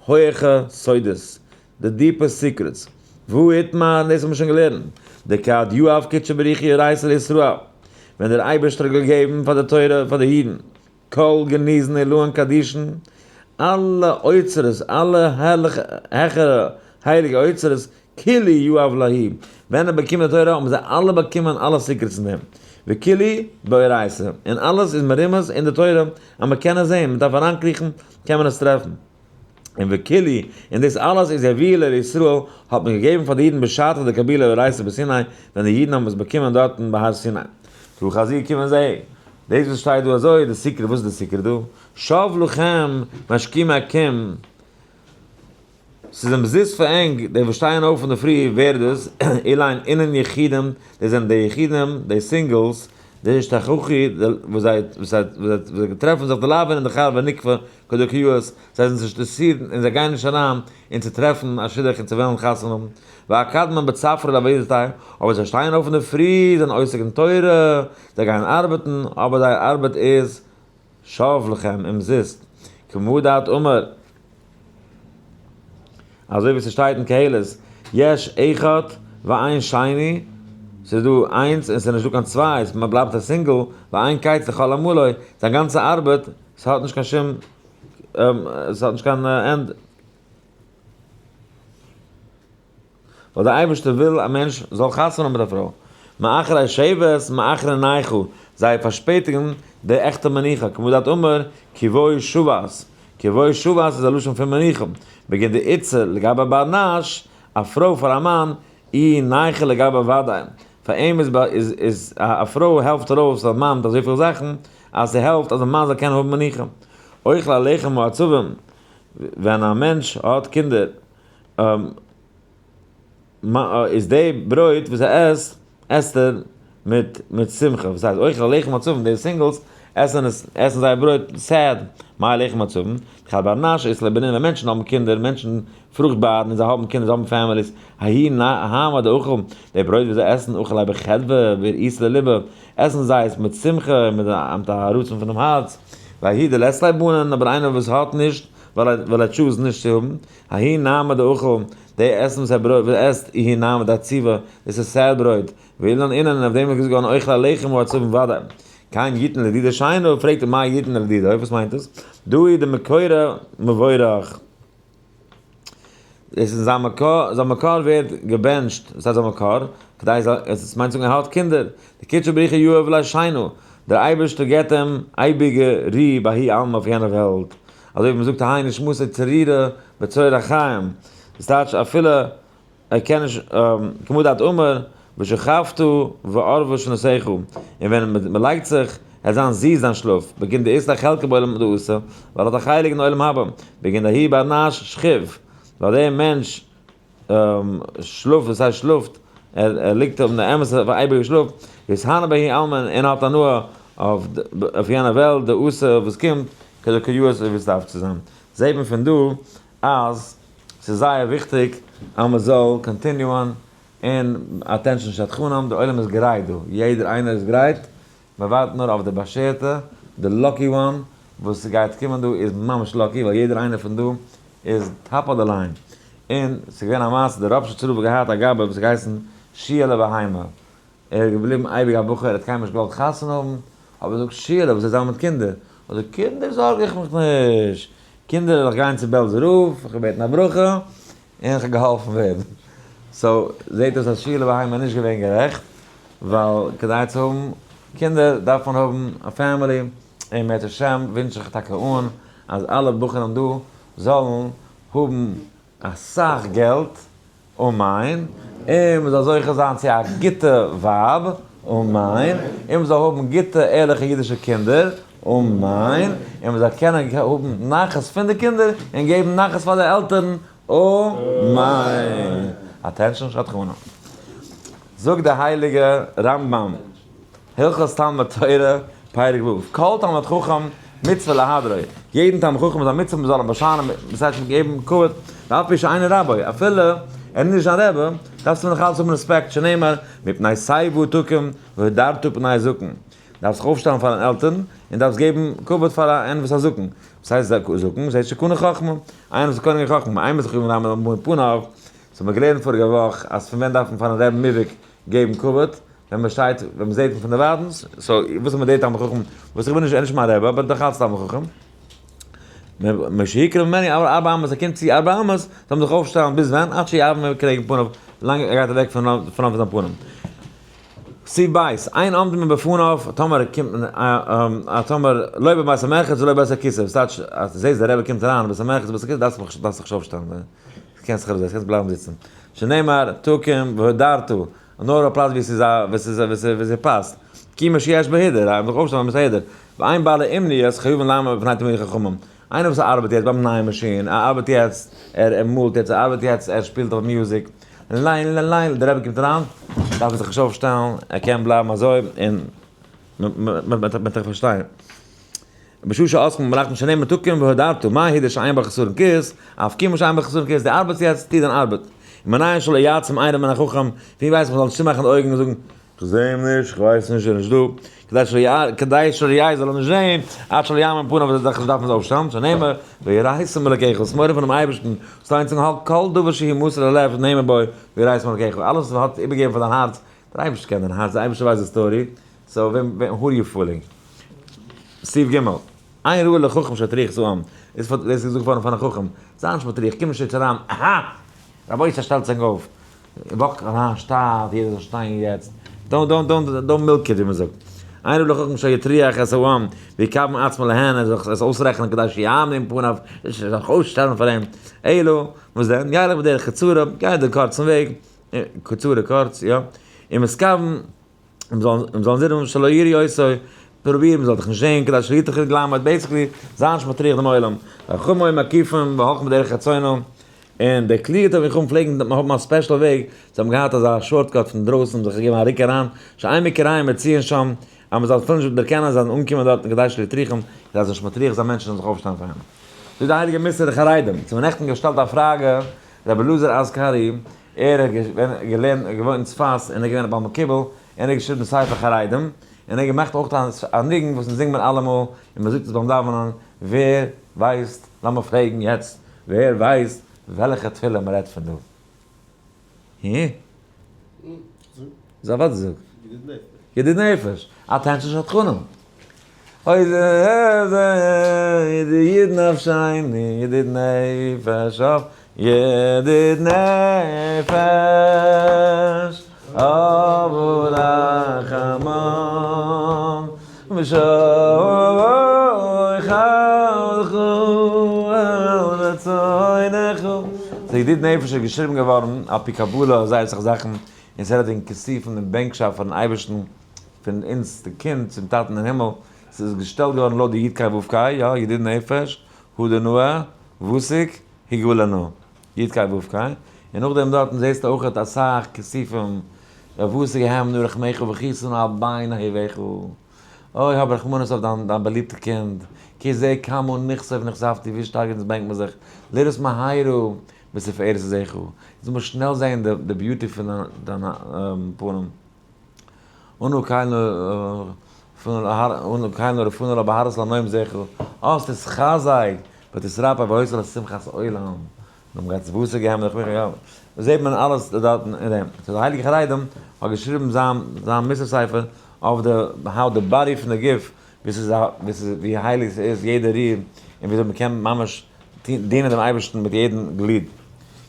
הויעכע סודות, די deepest secrets. והא איתמר, דאס האט מען שוין געלערנט, דכד יהב קודשא בריך הוא אורייתא לישראל, ווען דער אייבערשטער האט געגעבן פאר די תורה פאר די אידן, כל גניזין עילאין קדישין, אלע אוצרות, אלע הערליכע העכערע הייליגע אוצרות, כולהו יהב להו, ווען ער באקומט די תורה האבן זיי אלע באקומען אלע secrets אין דעם, וכולהו באורייתא, און אלעס איז מרומז אין די תורה אז מען קען עס זען, מען דארף אריינקריכן קען מען עס טרעפן. און וכולהו, און דאס אלעס איז יהבוה לישראל, האט מען געגעבן פאר די אידן בשעתא דקבילו אורייתא בסיני, ווען די אידן האבן עס באקומען דארטן בהר סיני. תא חזי קום זע, דאס וואס שטייט דא אזוי, די secret, וואס איז די secret דא? שב לכם משכימי קום, ס'איז אומזיסט פאר ענק, די וואס שטייען אויף אינדערפרי, ווער איז דאס? אלין אינון יחידים, דאס זענען די יחידים, די singles, די אשתכחו, וואס זיי טרעפן זיך דלאו אינון דחר ונוקבא כדכיות, זיי זענען נישט אינטערעסירט און זיי גייען נישט אריין אין צו טרעפן א שידוך און צו וועלן חתונה האבן, ואקדמון בצפרא לעבודתייהו, אבער זיי שטייען אויף אינדערפרי, זענען עוסק אין תורה, זיי גייען ארבעטן, אבער זייער ארבעט איז שב לכם, אומזיסט, כמה דאת אמר, אזוי ווי ס'שטייט אין קהלת, יש אחד ואין שני, ס'איז דא איינס און ס'איז נישטא קיין צוויי, מ'בלייבט א single, ואין קץ לכל עמלו, זיין גאנצע ארבעט, ס'האט נישט קיין שום, ס'האט נישט קיין end. ווייל דער אייבערשטער וויל א מענטש זאל חתונה האבן מיט א פרוי. מאחרי שבת מאחרי נייחא, זיי פארשפעטיגן די עכטע מנוחה, כמו דאת אמר כי בא שבת, כי בא שבת איז א לשון פון מנוחה, בגין דאיתתא לגבי בר נש, א פרוי פאר א מאן, איהי נייחא לגבי ודאי, פאר אים איז איז א פרוי העלפט ארויס א מאן מיט אזויפיל זאכן, אז ס'העלפט אז די מאן זאל קענען האבן מנוחה. אוכלי לחם העצבים, ווען א מענטש האט קינדער, איז די ברויט וואס ער עסט, עסט ער מיט מיט שמחה, וואס הייסט אוכלי לחם העצבים, די singles עסן עס, עסן זייער ברויט sad, מאי לחם עצבים, דכד בר נש אית ליה בנין, ווען מענטשן האבן קינדער, מענטשן פרוכטבאר און זיי האבן קינדער, זיי האבן families, ההוא נהמא דאכיל, די ברויט וואס זיי עסן, אכיל ליה בחדוה ורעותא דליבא, עסן זיי עס מיט שמחה און מיט א רצון פונעם הארץ, וההוא דלית ליה בנין, אבער איינער וואס האט נישט, ווייל ער choose ט נישט צו האבן, ההוא נהמא דאכיל, די עסן וואס ער ברויט וואס ער עסט, ההוא נהמא דעציבא, דאס איז sad ברויט, ואילן אינון, און אויף דעם איז געזאגט געווארן אוכלי לחם העצובים ודאי. כן יתן לדידו שינה, פרעגט ער מאי יתן לדידו, וואס מיינט דאס? דא איז די מקורו מבורך. דאס איז זיין מקור, זיין מקור ווערט געבענטשט, וואס הייסט זיין מקור? כדי זאל, עס מיינט זאגן ער האט קינדער, דקודשא בריך הוא יהב ליה שינה, דער אייבערשטער געבט אים אייביגע רו בהאי עלמא אויף יענע וועלט, אזוי ווי מען זאגט תהא נשמתו צרורה בצרור החיים, דאס טייטש אפילו ער קען נישט, כמו דאת אמר, ושכבת וערבה שנתך, און ווען מען לייגט זיך, עס זיין זיס דיין שלאף, בגין דאית ליה חלקא בעולם דאתא, ווייל ער האט א חלק אין עולם הבא, בגין דהאי בר נש שכיב, ווייל דער מענטש שלאפט, וואס הייסט שלאפט? ער ליגט אויף די אמת'ע אייביגע שלאף, יתהני בהאי עלמא און האט הנאה אויף יענע וועלט, דאתא וואס קומט, כדקא יאות ווי עס דארף צו זיין. זעט מען פון דא אז ס'איז זייער וויכטיג אז מ'זאל continue ען און attention שדכנים, די עולם איז גרייט דא, יעדער איינער איז גרייט, מ'ווארט נאר אויף די באשערטע, די lucky one וואס גייט קומען דא איז ממש lucky ווייל יעדער איינער פון דא איז top of the line. און ס'איז געווען א מעשה, דער ראפשיצער רב האט געהאט א גבאי וואס האט געהייסן שיעלע בהמה, ער איז געבליבן אייביג א בחור, ער האט קיינמאל נישט געוואלט חתונה האבן, האט ער געזאגט שיעלע וואס וועט זיין מיט קינדער? האט ער געזאגט קינדער זארג איך מיך נישט, קינדער וועל איך גיין צו בעלזער רב, איך וועל בעטן א ברכה, און איך וועל געהאלפן ווערן. so זעט אויס אז שיעלע בהמה איז נישט געווען גערעכט, ווייל כדי צו האבן קינדער דארף מען האבן א family, און אם ירצה השם ווינטש איך טאקע אן אז אלע בחורים דא זאלן האבן אסאך געלט, אמן, און מען זאל זוכה זיין צו א גוטע ווייב, אמן, און מען זאל האבן גוטע ערליכע אידישע קינדער, אמן, און מען זאל קענען האבן נחת פון די קינדער און געבן נחת פאר די עלטערן, אמן. attention שדכנים. זאגט די הייליגע רמב ם, הלכות תלמוד תורה, פרק ו', כל תלמיד חכם מצוה להדרו, יעדן תלמיד חכם איז א מצוה מען זאל אים באשיינען, דאס הייסט אים געבן כבוד, ואף פי שאינו רבו, אפילו ער איז נישט זיין רבי, דארפסטו נאך אלץ האבן רעספעקט, שנאמר, מפני שיבה תקום והדרת פני זקן, דארפסט זיך אויפשטעלן פאר דיין עלטערן, און דארפסט געבן כבוד פאר א איינער וואס איז א זקן, וואס הייסט זקן? דאס הייסט שקנה חכמה, איינער וואס איז קונה חכמה, איינער וואס איז קונה חכמה, פניו, ס'האט מען געלערנט פאריגע וואך אז פון ווען דארף מען פארן רבי'ן מובהק געבן כבוד? ווען מען שטייט, ווען מען זעט אים פון דערווייטנס, so וואס איז מיט די תלמיד חכם, וואס איך בין נישט, ער איז נישט מיין רבי, אבער דאך אלץ תלמיד חכם. משיקרא ממני ארבע אמות, ער קומט צו ארבע אמות, זאל מען זיך אויפשטעלן ביז ווען? עד שיעבור מקרן פניו, ווילאנג ער גייט אוועק פון פון זיין פנים. סעיף ב', אין עומדין בפניו, טאמער קומט מען, טאמער לא בבית המרחץ ולא בבית הכסא, וואס טייטש אז דו זעסט דער רבי קומט אריין אין בית המרחץ ובית הכסא דארפסטו זיך נישט אויפשטעלן, קענסט זיך אראפזעצן, קענסט בלייבן זיצן. שנאמר, תקום והדרת, נאר א פלאץ ווי ס'איז א, ווי ס'איז, ווי ס'איז, ווי ס'פאסט. כי משיש בו הידור, אז מ'זאל אויפשטעלן מיט א הידור. ואין בעלי אומניות חייבין לעמוד בפני תלמידי חכמים. איינער וואס ארבעט יעצט ביים נייעם מאשין, ער ארבעט יעצט, ער ער מאלט יעצט, ער ארבעט יעצט, ער שפילט אויף music, ליין ליין ליין, דער רבי קומט אריין, דארף ער זיך נישט אויפשטעלן, ער קען בלייבן אזוי, און מ'וועט דיך פארשטיין. בשעה שעוסקים במלאכתם שנאמר תקום והדרת, מה הידור שאין בה חסרון כיס, אף כימות שאין בה חסרון כיס, דו ארבעטסט יעצט, טו דיין ארבעט. ומנין שלא יעצום עיניו מן החכם, ווי ווייסט מען זאל נישט צומאכן די אויגן און זאגן, כ'זע אים נישט, כ'ווייס נישט, ער איז נישט דא, כדי שלא יראה, כדי שלא יראה זאל ער נישט זען, עד שלא יעמוד פניו וועט ער זיך נישט דארפן אויפשטעלן, שנאמר, ויראת מאלקיך, האסט מורא פונעם אייבערשטן, זאלסט איינצונג האלטן כל דבר שהוא מסר ללב נאמר בו, ויראת מאלקיך, אלעס וואס מען האט איבערגעגעבן פאר דיין הארץ, דער אייבערשטער קען דיין הארץ, דער אייבערשטער ווייסט די story, so וועם, who are you fooling? סעיף ג', אין ראוי לחכם שיטריח את העם, דאס איז געזאגט געווארן פארן חכם, זיי נישט מטריח, קום נישט יעצט אריין, אהא! רבותי שטעלטס ענק אויף, walk אריין שטייט, יעדער זאל שטיין יעצט, don't don't don't don't milk it ווי מען זאגט, אין ראוי לחכם שיטריח את העם, ויקבל עצמו להן, ער זאל זיך עס אויסרעכענען כדי שיעמדו עם פניו, ער זאל זיך אויסשטעלן פאר אים, אלא, וואס דען, ילך בדרך קצרה, גיי די קורצן וועג, קצרה קורץ, יא, ומתכוין. און זאלן זיין שלא יראו אותו, פרוביר מ'זאל דיך נישט זען כדי שלא יטרחו לעמוד, basically זיי נישט מטריח דעם עולם, וחכמים היו מקיפים והולכים בדרך חיצונה, און די קלוגע תלמידי חכמים פלעגן האבן א special וועג, זיי האבן געהאט אזא shortcut פון דרויסן, זיך געגעבן א רוק אריין, שאין מכיריהם מצויין שם. אז מען זאל אפילו נישט דערקענען אז זיי זענען אנגעקומען דארטן כדי שלא יטריחום, כדי זיי נישט מטריח זיין מענטשן זאלן זיך אויפשטיין פאר אים. זאגט די הייליגע מוסר די חרדים, צו מיר נעכטן געשטעלט א פראגע, רבי אלעזר אזכרי, ער האט געלערנט, געוואוינט אין צפת, און ער איז געווען א בעל מקובל, און ער האט געשריבן ספר חרדים, און ער האט געמאכט אויך א ניגון וואס אונז זינגט מען אלעמאל, און מען זאגט עס ביים דאווענען, ווער ווייסט, לאמיר פרעגן יעצט, ווער ווייסט וועלכע תפילה מען רעדט פון דא? הי? זאג וואס זאג? ידיד נפש. attention שדכנים. אוי זה זה ידיד נפשינו ידיד נפש אויף ידיד נפש אב ורחמן די ידיד נפש איז געשריבן געווארן על פי קבלה זייער אסאך זאכן, און ס'רעדט וועגן כיסופים און בענקשאפט פארן אייבערשטן פון אונז די קינד צום טאטן אין הימל, ס'איז געשטעלט געווארן לויט די י' ק' ו' ק', יא, ידיד נפש, הא דנאה, וותיק, הגאלנו, י' ק' ו' ק', און נאכדעם דארטן זעסטו אויכעט אסאך כיסופים, וותיק הם נא רחמך וכיסנו על בין אהוביך. אוי האב רחמנות אויף דיין דיין באליבטע קינד, כי זה כמה נכסוף נכספתי ווי שטארק אונז בענקט מען זיך, לראות מהרה בתפארת זכו, אונז מוז שנעל זעהן די די beauty פון דיין פנים, אנא קייל אנא קייל רפאנו לה בהרת לנועם זכו, אז תתחזק ותתרפא והיתה לשמחת עולם. נאר מ'גייט צו וואסער געבן דורך מיכאל, זעט מען אלעס דארטן אין דעם. so די הייליגע חרדים האט געשריבן זיין זיין מוסר ספר אויף די how די body פון די גוף, ווי ס'איז א ווי ס'איז ווי הייליג ס'איז יעדע ריר, און וויאזוי מ'קען ממש דינען דעם אייבערשטן מיט יעדן גליד.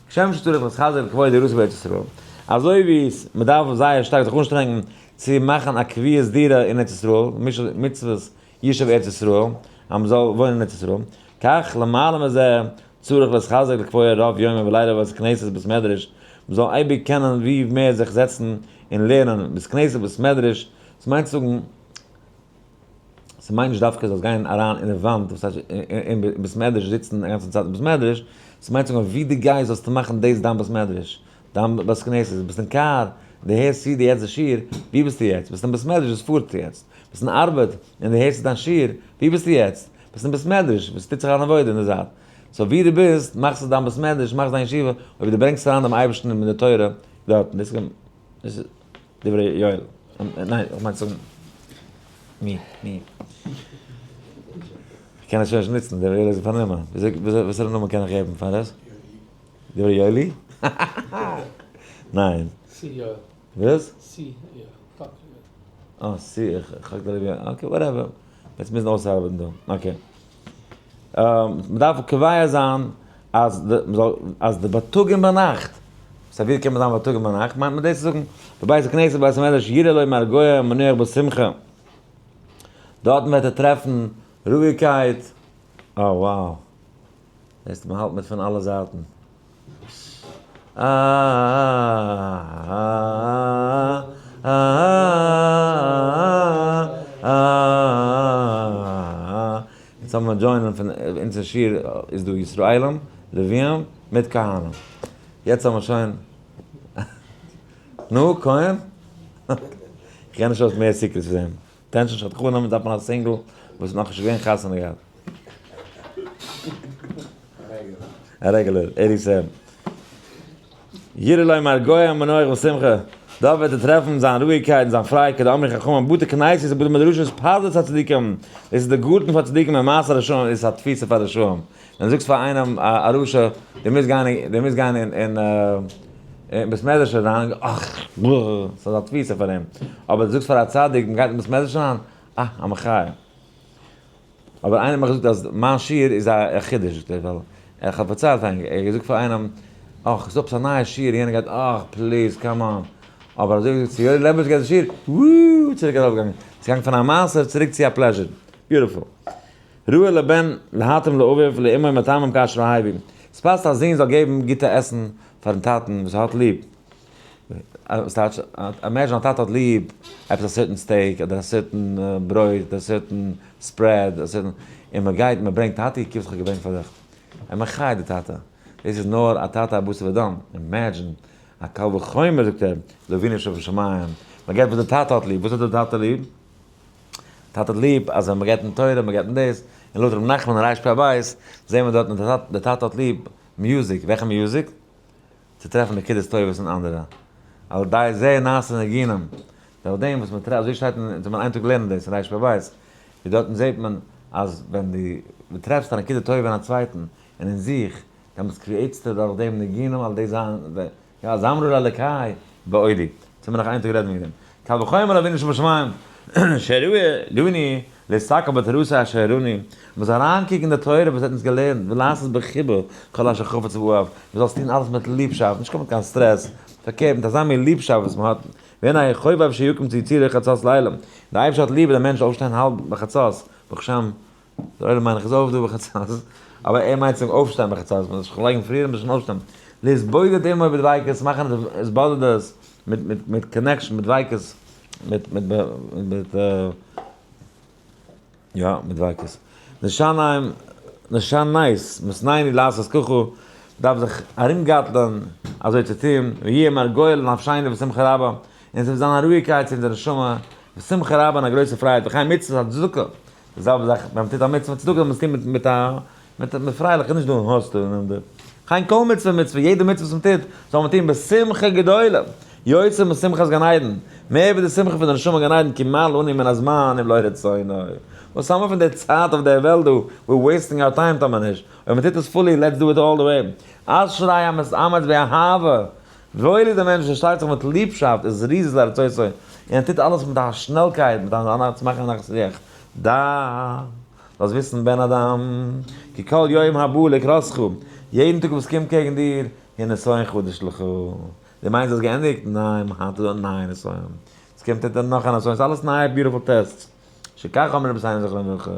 כשם שצריך להתחזק לקבוע דירתו בארץ ישראל, אזוי ווי מ'דארף זייער שטארק זיך אנשטרענגן צו מאכן א קביעות דירה אין ארץ ישראל, מצוות ישוב ארץ ישראל, אז מ'זאל וואוינען אין ארץ ישראל, כך למעלה מזה צריך להתחזק לקבוע רוב יומם ולילה בבית כנסת בית מדרש, מ'זאל אייביג קענען ווי מער זיך זעצן און לערנען, בית כנסת בית מדרש, ס'מיינט צו זאגן, ס'מיינט נישט דווקא זאלסט גיין אריין אין די וואנט, וואס הייסט אין בית מדרש זיצן א גאנצע צייט אין בית מדרש, ס'מיינט צו זאגן ווי דו גייסט זאלסטו מאכן דאס דיין בית מדרש, דיין בית כנסת, ביסט אין קאר, דו הערסט צו די יעצט שיעור, ווי ביסטו יעצט? ביסט אין בית מדרש וואס פארט יעצט? ביסט אין ארבעט און דו הערסט צו דיין שיעור, ווי ביסטו יעצט? ביסט אין בית מדרש וואס טוט זיך אן עבודה אין די זייט. so ווי דו ביסט, מאכסטו דיין בית מדרש, מאכסט דיין ישיבה, אויב דו ברענגסט אריין דעם אייבערשטן מיט די תורה דארטן, דאס איז דברי יואל, ניין, איך מיין צו זאגן, מי, מי. איך קען עס שוין נישט נוצן, דברי יואל איז פארנומען. וואסערע נאמען קען איך געבן פאר עס? דברי יואלי? ניין. סי יואל. וואס? סי יואל. אה, סי, איך האב געלעבט, okay, whatever. יעצט מוזן אויסארבעטן דא, okay. מ'דארף קובע זיין אז די, מ'זאל, אז די בייטאג און ביינאכט, סא ווי קען מען זיין בייטאג און ביינאכט, מיינט מען דאס צו זאגן, בבית הכנסת בבית המדרש יראה לו מרגוע ומנוח בשמחה, דארטן וועט ער טרעפן רואיגקייט, אה wow, זעסט מ'האלט מיט פון אלע זייטן. יעצט האבן מיר join ען פון אונזער שיעור איז דא ישראלים, לוויים, מיט כהנים. יעצט האבן מיר שוין נו, כהן? כ'קען נישט אויס מער secrets פון דעם. tension שדכנים דארף מען א single וואס איז נאכנישט געווען חתונה געהאט. א regular, 87. יראה לו מרגוע ומנוח ושמחה, דארט וועט ער טרעפן זיין רואיגקייט און זיין פרייד, כדאמרי חכמים, בתי כנסיות ובתי מדרשות פרדס הצדיקים, דאס איז די גארטן פאר צדיקים און מעשה רשעים איז א תפיסה פאר רשעים. ווען דו זאגסט פאר איינעם א רשע, דו מוזט גיין, דו מוזט גיין אין אין בית מדרש אריין, אך, בלע, ס'איז א תפיסה פאר אים. אבער דו זאגסט פאר א צדיק, מ'גייט אין בית מדרש אריין, אה, א מחיה. אבער איינער האט מיר געזאגט אז מיין שיעור איז א חידוש, זאגט ער, ווייל איך האב פארציילט פאר אים, ער האט געזאגט פאר איינעם, אך, ס'איז עפעס א נייע שיעור, יענער גייט, אך, please, come on. אבער אזוי ווי געזאגט, צו יואלי לעבאוויטש גייט די שיעור, וואו, צוריק ארויפגעגאנגען. ס'איז געגאנגען פון א מעשה צוריק צו א pleasure. Beautiful. ראוי לבן להתאים לאביו ולאמו מטעמים כאשר אהבו. ס'פאסט א זון זאל געבן גוטע עסן פארן טאטן וואס ער האט ליב. ס'טייטש, imagine א טאטע האט ליב עפעס א certain steak אדער א certain ברויט אדער א certain spread א certain, און מ'גייט מ'ברענגט טאטי קוק וואס כ'האב געברענגט פאר דיך. ער מחיה די טאטע. דאס איז נאר א טאטע א בשר ודם. Imagine א קל וחומר זאגט ער, לאבינו שבשמים. מ'געבט וואס די טאטע האט ליב. וואס האט די טאטע ליב? טאטע האט ליב אז ווען מ'געט אים תורה, מ'געט אים דאס, און לויט ר' נחמן אין רשב"א בית, זעהן מיר דארטן אז די טאטע האט ליב music, וועלכע music? צו טרעפן נקודות טובות אין אנדערע, על ידי זה נעשה ניגונים, דורך דעם וואס מ'טרעפט, אזוי שטייט אין, אונז האבן איין טאג געלערנט דאס אין רשב"א בית, ווי דארטן זעהט מען אז ווען דו טרעפסט א נקודה טובה אין א צווייטן און אין זיך, דעמאלטס create סטו דורך דעם ניגונים על ידי זיין, יא, זמרו לאלקי בעודי. צו מיר נאך איין טאג רעדן וועגן דעם. קל וחומר אבינו שבשמים, שהראה לנו להסתכל בתורתו אשר הראנו, מען זאל אריינקוקן אין די תורה וואס ער האט אונז געלערנט, ולעשות בחיבה כל אשר חפץ ואהב, מען זאל עס טון אלעס מיט ליבשאפט, נישט קומען מיט קיין סטרעס, פארקערט מיט אזא מין ליבשאפט וואס מען האט, והנה חובב שיקום צו יצירה חצות לילה, דער אייבערשטער האט ליב ווען א מענטש זאל אויפשטיין האלב בחצות, ברוך שם, דער עולם מיין איך איז אויף דא בחצות, אבער ער מיינט צום אויפשטיין בחצות, מען זאל זיך לייגן פריער און שוין אויפשטיין, להתבודד עמו בדביקות, מאכן התבודדות מיט מיט מיט connection מיט דביקות, מיט מיט מיט יא מיט דביקות. נשניים נשנית מתנינו לעשות ככה, מ'דארף זיך ארומגארטלען אזוי צו טון, ויהיה מרגוע לנפשינו בשמחה רבה, און עס וועט זיין א רואיגקייט צו אונזער נשמה, בשמחה רבה און א גרויסע פרייד, וכן מצוות הצדקה, די זעלבע זאך ווען מ'טוט א מצוה צדקה זאל מען עס טון מיט מיט א מיט מיט פרייליך נישט דא האסטו און דא. וכן כל מצוה ומצוה יעדע מצוה וואס מ'טוט זאל מען טון בשמחה גדולה, יותר משמחת גן עדן, מער ווי די שמחה פון די נשמה גן עדן כי מה לנו מן הזמן אם לא רצונו. וואס האבן מיר פון די צייט אויף דער וועלט דא, we're wasting our time טאמער נישט, אויב מ'טוט עס fully let's do it all the way. אשרי המתאמץ באהבה וואויל איז דער מענטש וואס שטארקט זיך מיט ליבשאפט, איז זריזות לארצותו, און ער טוט אלעס מיט א שנעלקייט, מיט א צו מאכן א נחת רוח. דע, זאלסט וויסן בן אדם, כי כל יום הבא לקראתך, יעדן טאג וואס קומט קעגן דיר, הוא נסיון חדש לך. דו מיינסט האסט געענדיגט? ניין, היינט איז דא א נייע נסיון. עס קומט אונטער נאך א נסיון, ס'איז אלעס נייע beautiful tests. שכך אמרו רבותינו זכרונם לברכה.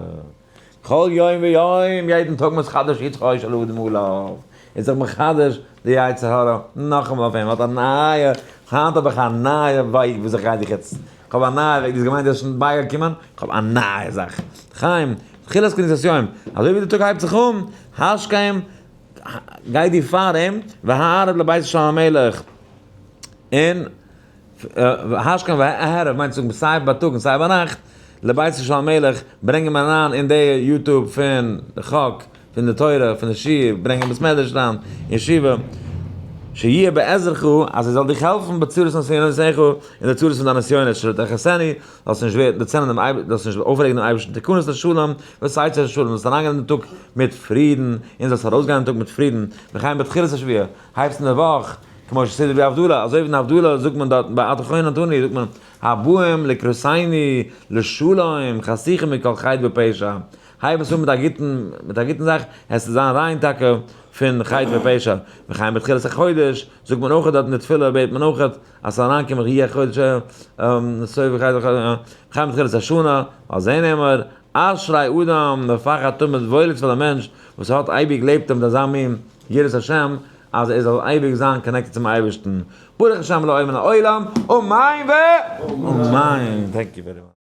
כל יום ויום, יעדן טאג מתחדש יצרו של אדם עליו, איז זיך מחדש די יצר הרע נאכאמאל אויף אים, האט א נייע, היינט האב איך א נייע וועג וואס איך גיי דיך יעצט, איך האב א נייע וועג, דו האסט געמיינט דו האסט שוין בייגעקומען, איך האב א נייע זאך, חיים, תחילת כניסת יום, אזוי ווי די טאג הייבט זיך אן, השכם, גיי דו פאר אים, והערב לביתו של המלך, און. השכם והערב מיינט צו זאגן סיי בייטאג און סיי ביינאכט, לביתו של המלך, ברענגען מיר אריין אין די YouTube פון די חק, פון די תורה, פון די שיעור, ברענגען בית מדרש אריין, ישיבה, שיהיה בעזרך, אז ער זאל דיך העלפן בצרות נסיונותיך, אין די צרות פון דיינע נסיונות, שלא תכעסנו, זאלסט נישט ווערן דערצערנען דעם אייבערשטן, זאלסט נישט אויפרעגן דעם אייבערשטן, תכנס לשלום, ותצא לשלום, זאלסט אריינגיין אין די טאג מיט פרידן, און זאלסט ארויסגיין אין טאג מיט פרידן, וכן בתחילת השבוע, הייבסט אין די וואך, כמו שסידור בהבדלה, אזוי ווי אין הבדלה זאגט מען דארט ביי אתה חוננתנו זאגט מען הבאים לקראתנו לשלום חסוכים מכל חטא ופשע, הייב עס אן מיט א גוטן מיט א גוטן זאך, עס וועט זיין ריין טאקע פון חטא ופשע, וכן בתחילת החודש זאגט מען אויך דארט אין די תפילה בעט מען אויך אז ס'זאל אריינקומען יהיה חודש וכן בתחילת השנה, על זה נאמר אשרי אדם מפחד תמיד וואויל איז פאר די מענטש וואס האט אייביג לעבט ער מיט אזא מין יראת השם אז ער זאל אייביג זיין connected צום אייבערשטן, ברוך השם לעולם לעולם, אמן ואמן. Thank you very much.